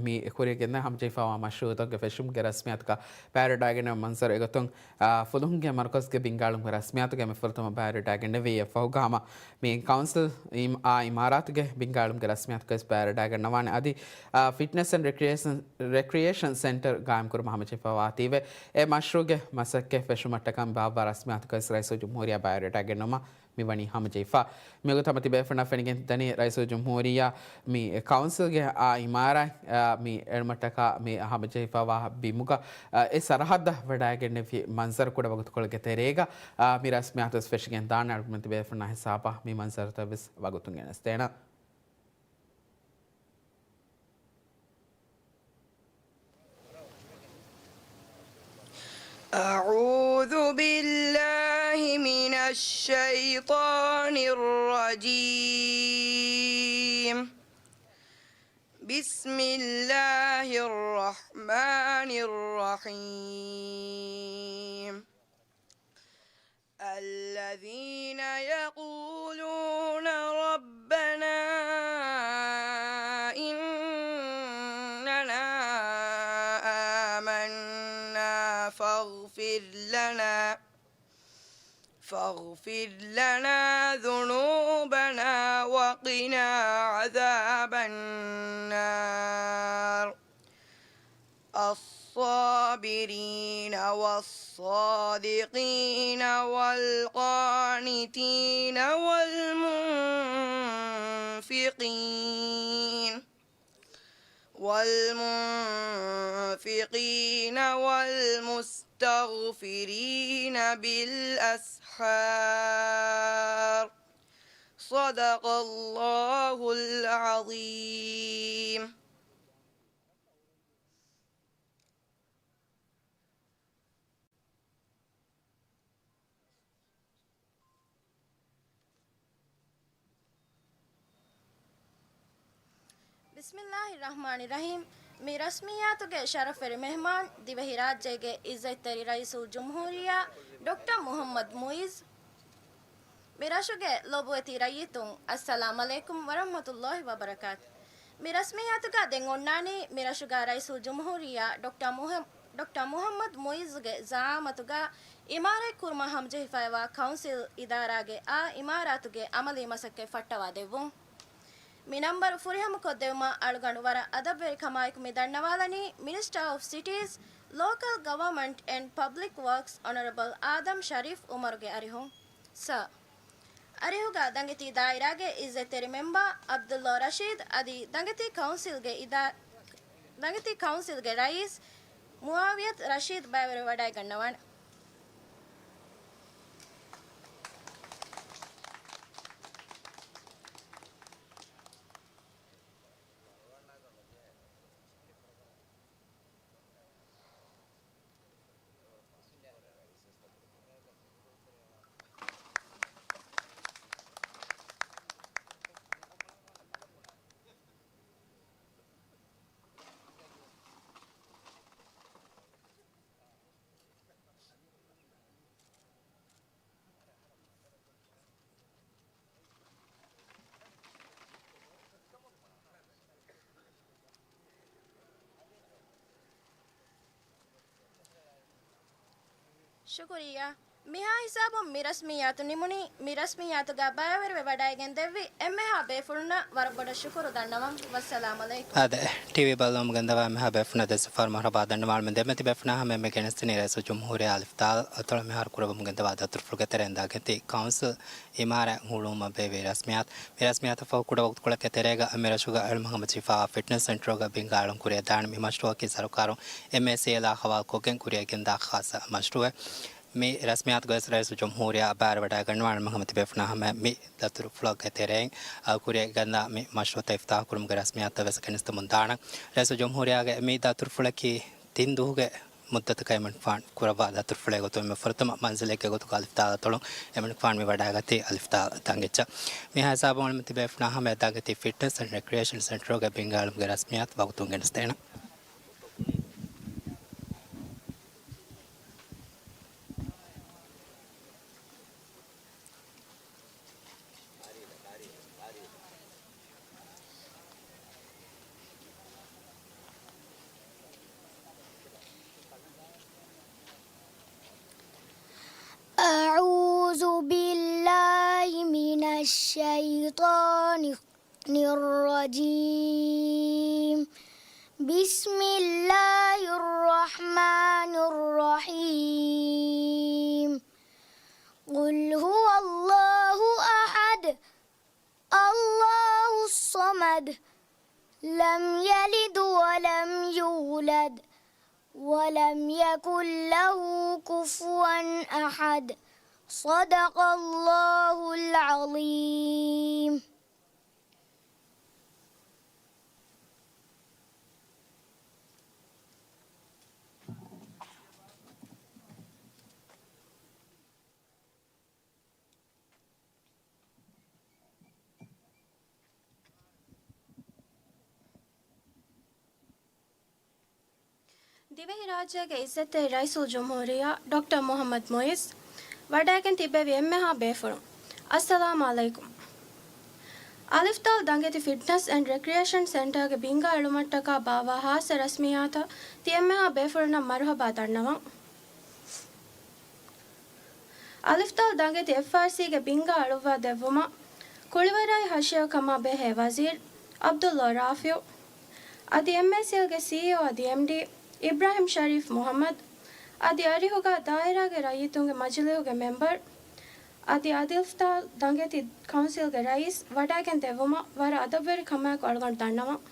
މި ކުރިއަށްގެންދަ ހަމަޖެހިފައިވާ މަޝްރޫޢުތަކުގެ ފެށުމުގެ ރަސްމިއްޔާތުގަ ބައިވެރިވެވަޑައިގެންނެވި މަންޒަރު އެގޮތުން، އާ، ފުލުހުންގެ މަރުކަޒުގެ ބިންގާ އިލްމުގެ ރަސްމިއްޔާތުގައި މި ފުރަތަމަ ބައިވެރިވެވަޑައިގެންނެވީ. އެއަށްފަހުގަ ހަމަ މި ކައުންސިލް އިމް-، އާ، އިމާރާތުގެ ބިންގާ އިލްމުގެ ރަސްމިއްޔާތުގައި ވެސް ބައިވެރިވެވަޑައިގަންނަވާނެ. އަދި، އާ، ފިޓްނެސް އެންޑް ރެކްރިއޭޝަން، ރެކްރިއޭޝަން ސެންޓަރ ގާއިމްކުރުމަށް ހަމަޖެހިފައިވާތީވެ، އެ މަޝްރޫޢުގެ މަސައްކަތް ފެށުމަށްޓަކާ މި ބާއްވާ ރަސްމިއްޔާތުގައި ވެސް ރައީސުލްޖުމްހޫރިއްޔާ ބައިވެރިވެވަޑައިގެންނެވުމަށް މިވަނީ ހަމަޖެހިފަ. މިވަގުތު ހަމަ ތިބޭފުޅުންނަށް ފެނިގެން ދަނީ ރައީސުލްޖުމްހޫރިއްޔާ މި ކައުންސިލްގެ އާ އިމާރާތް، އާ، މި އެޅުމަށްޓަކާ މި ހަމަޖެހިފައިވާ ބިމުގަ، އާ، އެ ސަރަހައްދަށް ވަޑައިގެންނެވި މަންޒަރު ކުޑަ ވަގުތުކޮޅެއްގެ ތެރޭގަ، އާ، މި ރަސްމިއްޔާތު ވެސް ފެށިގެން ދާނެ. އަޅުގަނޑުމެން ތިބޭފުޅުންނާ ހިސާބަށް މި މަންޒަރުތައް ވެސް ވަގުތުން ގެނެސްދޭނަން. أعوذ بالله من الشيطان الرجيم. بسم الله الرحمن الرحيم. الذين يقولون ربنا إننا آمنا فاغفر لنا، فاغفر لنا ذنوبنا وقنا عذاب النار. الصابرين والصادقين والقانتين والمنفقين، والمنفقين والمستغفرين بالأسحار. صدق الله العظيم. ބިސްމިއްލާހި ރަޙްމާނި ރަޙީމް. މި ރަސްމިއްޔާތުގެ ޝަރަފްވެރި މެހްމާން، ދިވެހިރާއްޖޭގެ އިއްޒަތްތެރި ރައީސުލްޖުމްހޫރިއްޔާ ޑޮކްޓަރ މުޙައްމަދު މުޢިއްޒު. މި ރަށުގެ ލޮބުވެތި ރައްޔިތުން، އައްސަލާމް ޢަލައިކުމް ވަރަޙްމަތުﷲި ވަބަރަކާތު. މި ރަސްމިއްޔާތުގަ ދެން އޮންނާނީ މި ރަށުގަ ރައީސުލްޖުމްހޫރިއްޔާ ޑޮކްޓަރ މުހަ-، ޑޮކްޓަރ މުޙައްމަދު މުޢިއްޒުގެ ޒަޢާމަތުގަ އިމާރާތްކުރުމަށް ހަމަޖެހިފައިވާ ކައުންސިލް އިދާރާގެ އާ އިމާރާތުގެ އަމަލީ މަސައްކަތް ފައްޓަވާ ދެއްވުން. މި ނަންބަރު ފުރިހަމަކޮށްދެއްވުމަށް އަޅުގަނޑު ވަރަށް އަދަބުވެރިކަމާއެކު މި ދަންނަވާލަނީ މިނިސްޓަރ އޮފް ސިޓީޒް، ލޯކަލް ގަވަރމަންޓް އެންޑް ޕަބްލިކް ވަރކްސް އޮނަރަބަލް އާދަމް ޝަރީފް އުމަރުގެ އަރިހުން. ސަރ. އަރިހުގަ ދަނގެތީ ދާއިރާގެ އިއްޒަތްތެރި މެމްބަރ ޢަބްދުﷲ ރަޝީދު އަދި ދަނގެތީ ކައުންސިލްގެ އިދާ-، ދަނގެތީ ކައުންސިލްގެ ރައީސް މުޢާވިޔަތު ރަޝީދު ބައިވެރިވެވަޑައިގަންނަވާނެ. ޝުކުރިއްޔާ. މިހާ ހިސާބުން މި ރަސްމިއްޔާތު ނިމުނީ. މި ރަސްމިއްޔާތުގަ ބައިވެރިވެ ވަޑައިގެން ދެއްވި އެންމެހާ ބޭފުޅުންނަށް ވަރަށް ބޮޑަށް ޝުކުރު ދަންނަވަން. ވައްސަލާމް އަލައިކުމް. އާދެ، ޓީވީ ބައްލަވަމުން ގެންދަވާ އެންމެހާ ބޭފުޅުންނަށް ދެއްވި ސިފައިން މަރުހަބާ ދަންނަވާލަމުން ދެންމެ ތިބޭފުޅުންނާ ހަމައެންމެ ގެނެސްދިނީ ރައީސުލްޖުމްހޫރިއްޔާ އަލިފް ދާލް އަތޮޅަށް މިހާރު ކުރައްވަމުން ގެންދަވާ ދަތުރުފުޅުގެ ތެރެއިން ދާގެންދި ކައުންސިލް އިމާރާތް ހުޅުވުމަށް ބޭއްވި ރަސްމިއްޔާތު. މި ރަސްމިއްޔާތަށް ފަހު ކުޑަ ވަގުތުކޮޅެއްގެ ތެރޭގަ މި ރަށުގަ އަޅުމަހަމަ ޖިފާ ފިޓްނަސް ސެންޓަރުގަ ބިންގާ އަޅުން ކުރިއަށް ދާން މި މަޝްރޫއަކީ ސަރުކާރުން އެމްއޭސީއެލްއާ ހަވާލުކޮށްގެން ކުރިއަށް ގެންދާ ޚާއްސަ މަޝްރޫއެއް. މި ރަސްމިއްޔާތުގައި ރައީސުލްޖުމްހޫރިއްޔާ ބައިވެރިވަޑައިގަންނަވާ އަޅުމަހަމަ ތިބޭފުޅުންނާ ހަމައަށް މި ދަތުރުފުޅުގެ ތެރެއިން އަ، ކުރިއަށް ގެންދާ މި މަޝްރޫއަތައް އިފްތިތާޙު ކުރުމުގެ ރަސްމިއްޔާތު ވެސް ގެނެސްދެމުން ދާނަން. ރައީސުލްޖުމްހޫރިއްޔާގެ މި ދަތުރުފުޅަކީ ތިން ދުވަހުގެ މުއްދަތަކަށް އެމަނިކުފާނު ކުރައްވާ ދަތުރުފުޅެއް ގޮތުން އެންމެ ފުރަތަމަ މަންޒިލެއްގެ ގޮތުގަ އަލިފް ދާލް އަތޮޅުން އެމަނިކުފާނު މި ވަޑައިގަތީ އަލިފް ދާލް ދަނގެއްޗަށް. މިހާ ހިސާބުން އަޅުމެން ތިބޭފުޅުންނާ ހަމައަށް ދާން ގެންދަނީ ފިޓްނަސް އެންޑް ރެކްރިއޭޝަން ސެންޓަރުގެ ބިންގާ އަޅުމުގެ ރަސްމިއްޔާތު ވަގުތުން ގެނެސްދޭނަން. أعوذ بالله من الشيطان الرجيم. بسم الله الرحمن الرحيم. قل هو الله أحد، الله الصمد، لم يلد ولم يولد، ولم يكن له كفوا أحد. صدق الله العظيم. ދިވެހިރާއްޖޭގެ އިއްޒަތްތެރި ރައީސުލްޖުމްހޫރިއްޔާ ޑޮކްޓަރ މުޙައްމަދު މުޢިއްޒު ވަޑައިގެން ތިއްބެވި އެންމެހާ ބޭފުޅުން، އައްސަލާމް ޢަލައިކުމް. އަލިފް ދާލް ދަނގެތި ފިޓްނަސް އެންޑް ރެކްރިއޭޝަން ސެންޓަރގެ ބިންގާ އެޅުމަށްޓަކާ ބާއްވާ ޚާއްޞަ ރަސްމިއްޔާތަށް ތި އެންމެހާ ބޭފުޅުންނަށް މަރުޙަބާ ދަންނަވަން. އަލިފް ދާލް ދަނގެތި އެފްއާރްސީގެ ބިންގާ އަޅުއްވާ ދެއްވުމަށް ކުޅިވަރާއި ހަށިޔަކަމާ ބެހޭ ވަޒީރު ޢަބްދުﷲ ރާފިޢު، އަދި އެމްއޭސީއެލްގެ ސީއީއޯ އަދި އެމްޑީ އިބްރާހިމް ޝަރީފް މުޙައްމަދު، އަދި އަރިހުގަ ދާއިރާގެ ރައްޔިތުންގެ މަޖިލީހުގެ މެމްބަރު، އަދި އަލިފް ދާލް ދަނގެތި ކައުންސިލްގެ ރައީސް ވަޑައިގެން ދެއްވުމަށް ވަރަށް އަދަބުވެރި ކަމާއެކު އަޅުގަނޑު ދަންނަވަން.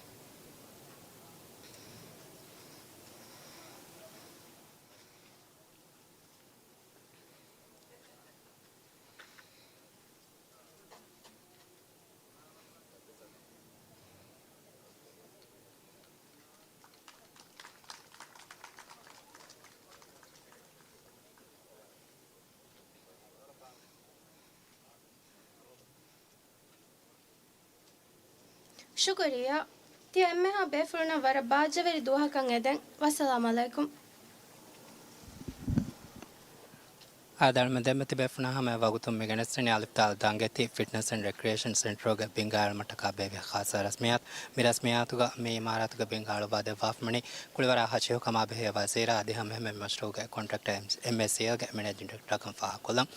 ޝުކުރިއްޔާ. ތިޔަ އެންމެހާ ބޭފުޅުންނަށް ވަރަށް ބާއްޖަވެރި ދުވަހަކަށް އެދެން. ވައްސަލާމް ޢަލައިކުމް. އާދެ، އަޅުމެން ދެންމެ ތިބޭފުޅުންނާ ހަމައަށް ވަގުތުން މި ގެނެސްދެނީ އަލިފް ދާލް ދަނގެތި ފިޓްނަސް އެންޑް ރެކްރިއޭޝަން ސެންޓަރުގެ ބިންގާ އެޅުމަށްޓަކާ ބޭއްވި ޚާއްޞަ ރަސްމިއްޔާތު. މި ރަސްމިއްޔާތުގަ މި އިމާރާތުގެ ބިންގާ އަޅުއްވާ ދެއްވާފަ މިވަނީ ކުޅިވަރާ ހަށިހުކަމާ ބެހޭ ވަޒީރާ އަދި ހަމައެހެންމެ މަޝްރޫޢުގެ ކޮންޓްރެކްޓަރ އެމް-، އެމްއޭސީއެލްގެ މެނޭޖިން ޑިރެކްޓަރ ކަން ފާހަގަކޮށްލަން.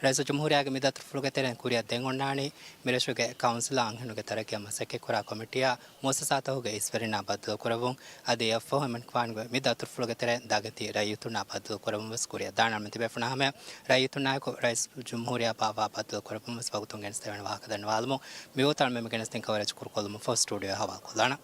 ރައީސުލްޖުމްހޫރިއްޔާގެ މި ދަތުރުފުޅުގެ ތެރެއިން ކުރިއަށް ދެން އޮންނާނީ މިރަށުގެ ކައުންސިލާ އަންހެނުންގެ ތަރައްޤީއަށް މަސައްކަތްކުރާ ކޮމިޓީއާ މުއައްސަސާތަކުގެ އިސްވެރިންނާ ބައްދަލުކުރެއްވުން. އަދި އެއަށްފަހު އެމަނިކުފާނުގެ މި ދަތުރުފުޅުގެ ތެރެއިން ދާގެތި ރައްޔިތުންނާ ބައްދަލުކުރެއްވުން ވެސް ކުރިއަށް ދާނަން. ތިބޭފުޅުންނާ ހަމައަށް ރައްޔިތުންނާއެކު ރައީސުލްޖުމްހޫރިއްޔާ ބާއްވާ ބައްދަލުކުރެއްވުން ވެސް ވަގުތުން ގެނެސްދެވޭނެ ވާހަކަ ދަންނަވާލަމުން. މިވަގުތު އަޅުމެން މި ގެނެސްދިން ކަވަރޭޖް ކުރުކޮށްލުމަށްފަހު ސްޓޫޑިއޯއަށް ހަވާލުކޮށްލާނަން.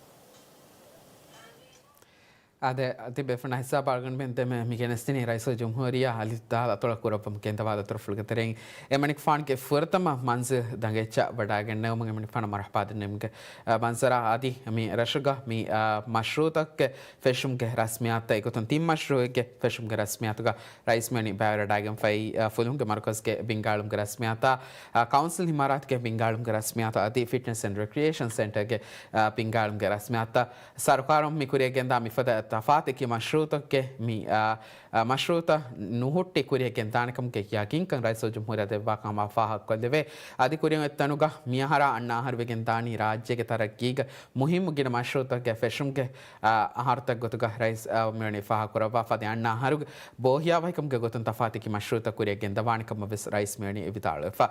އާދެ، ތިބޭފުޅުންނާ ހިސާބަށް އަޅުގަނޑުމެން ދެންމެ މި ގެނެސްދިނީ ރައީސުލްޖުމްހޫރިއްޔާ އަލިފް ދާލް އަތޮޅަށް ކުރައްވަމުން ގެންދަވާ ދަތުރުފުޅުގެ ތެރެއިން އެމަނިކުފާނުގެ ފުރަތަމަ މަންޒިލް ދަނގެއްޗަށް ވަޑައިގެންނެވުމުން އެމަނިކުފާނަށް މަރުޙަބާ ދެންނެވުމުގެ، އަ، މަންޒަރާ އަދި މި ރަށުގަ މި، އަ، މަޝްރޫޢުތަކުގެ ފެށުމުގެ ރަސްމިއްޔާތުތައް އެގޮތުން ތިން މަޝްރޫޢެއްގެ ފެށުމުގެ ރަސްމިއްޔާތުގަ ރައީސް މިވަނީ ބައިވެރިވެވަޑައިގެންފައި، އަ، ފުލުހުންގެ މަރުކަޒުގެ ބިންގާ އެޅުމުގެ ރަސްމިއްޔާތާ، އަ، ކައުންސިލް އިމާރާތުގެ ބިންގާ އެޅުމުގެ ރަސްމިއްޔާތާ އަދި ފިޓްނަސް އެންޑް ރެކްރިއޭޝަން ސެންޓަރގެ، އަ، ބިންގާ އެޅުމުގެ ރަސްމިއްޔާތާ ސަރުކާރުން މި ކުރިއަށް ގެންދާ މިފަދަ ތަފާތު އެކި މަޝްރޫއުތަކެއް މި، އާ، އާ، މަޝްރޫއުތައް ނުހުއްޓި ކުރިއަށް ގެންދާނެކަމުގެ ޔަގީންކަން ރައީސުލްޖުމްހޫރިއްޔާ ދެއްވާ ކަމަށް ފާހަގަކޮށްލެވޭ. އަދި ކުރިއަށް އޮތް ތަނުގަ މިއަހަރާ އަންނަ އަހަރު ވެގެން ދާނީ ރާއްޖޭގެ ތަރައްގީގަ މުހިއްމު ގިނަ މަޝްރޫއުތަކެއް ފެށުމުގެ، އާ، އަހަރުތައް ގޮތުގަ ރައީސް، އާ، މިވަނީ ފާހަގަކުރައްވާފަ. އަދި އަންނަ އަހަރުގެ ބޯހިޔާވަހިކަމުގެ ގޮތުން ތަފާތު އެކި މަޝްރޫއުތައް ކުރިއަށް ގެންދަވާނެ ކަމަށް ވެސް ރައީސް މިވަނީ ވިދާޅުވެފަ.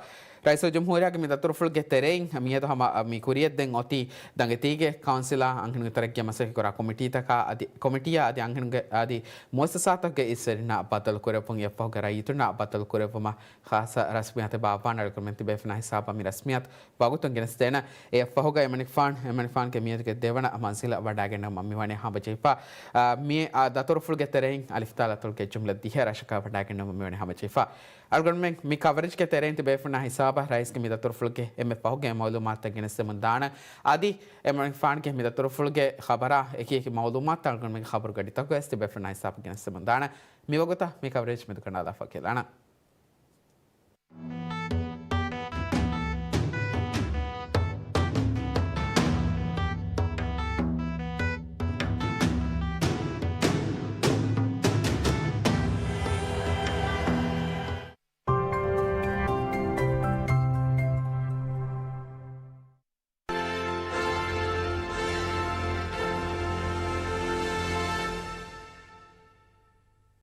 ރައީސުލްޖުމްހޫރިއްޔާގެ މި ދަތުރުފުޅުގެ ތެރެއިން މިއަދު ހަމަ މި ކުރިއަށް ދެން އޮތީ ދަނގެތީގެ ކައުންސިލާ އަންހެނުންގެ ތަރައްގީއަށް މަސައްކަތްކުރާ ކޮމިޓީތަކާ އަދި، ކޮމިޓީއާ އަދި އަންހެނުންގެ އަދި މުއައްސަސާތަކުގެ އިސްވެރިންނާ ބައްދަލުކުރެއްވުން، އެއަށްފަހުގެ ރައްޔިތުންނާ ބައްދަލުކުރެއްވުމަށް ޚާއްޞަ ރަސްމިއްޔާތެއް ބާއްވާނެ. އަޅުގަނޑުމެން ތިބޭފުޅުންނާ ހިސާބަށް މި ރަސްމިއްޔާތު ވަގުތުން ގެނެސްދޭނަން. އެއަށްފަހުގަ އެމަނިކުފާނު، އެމަނިކުފާނުގެ މިއަދުގެ ދެވަނަ މަންޒިލަށް ވަޑައިގަންނަވުމަށް މިވަނީ ހަމަޖެހިފަ. އާ، މި، އާ، ދަތުރުފުޅުގެ ތެރެއިން އަލިފްތާ ދަތުރުގެ ޖުމްލަ ދިހަ ރަށަކަށް ވަޑައިގަންނަވުމަށް މިވަނީ ހަމަޖެހިފަ. އަޅުގަނޑުމެން މި ކަވަރޭޖްގެ ތެރެއިން ތިބޭފުޅުންނާ ހިސާބަށް ރައީސްގެ މި ދަތުރުފުޅުގެ އެންމެ ފަހުގެ މައުލޫމާތުތައް ގެނެސްދެމުން ދާނަން. އަދި އެމަނިކުފާނުގެ މި ދަތުރުފުޅުގެ ޚަބަރާ އެކި އެކި މައުލޫމާތުތައް އަޅުގަނޑުމެންގެ ޚަބަރުގަޑިތަކުގައި ވެސް ތިބޭފުޅުންނާ ހިސާބަށް ގެނެސްދެމުން ދާނަން. މިވަގުތަށް މި ކަވަރޭޖް މެދުކަނޑާލާފަ ކިޔާލާނަން.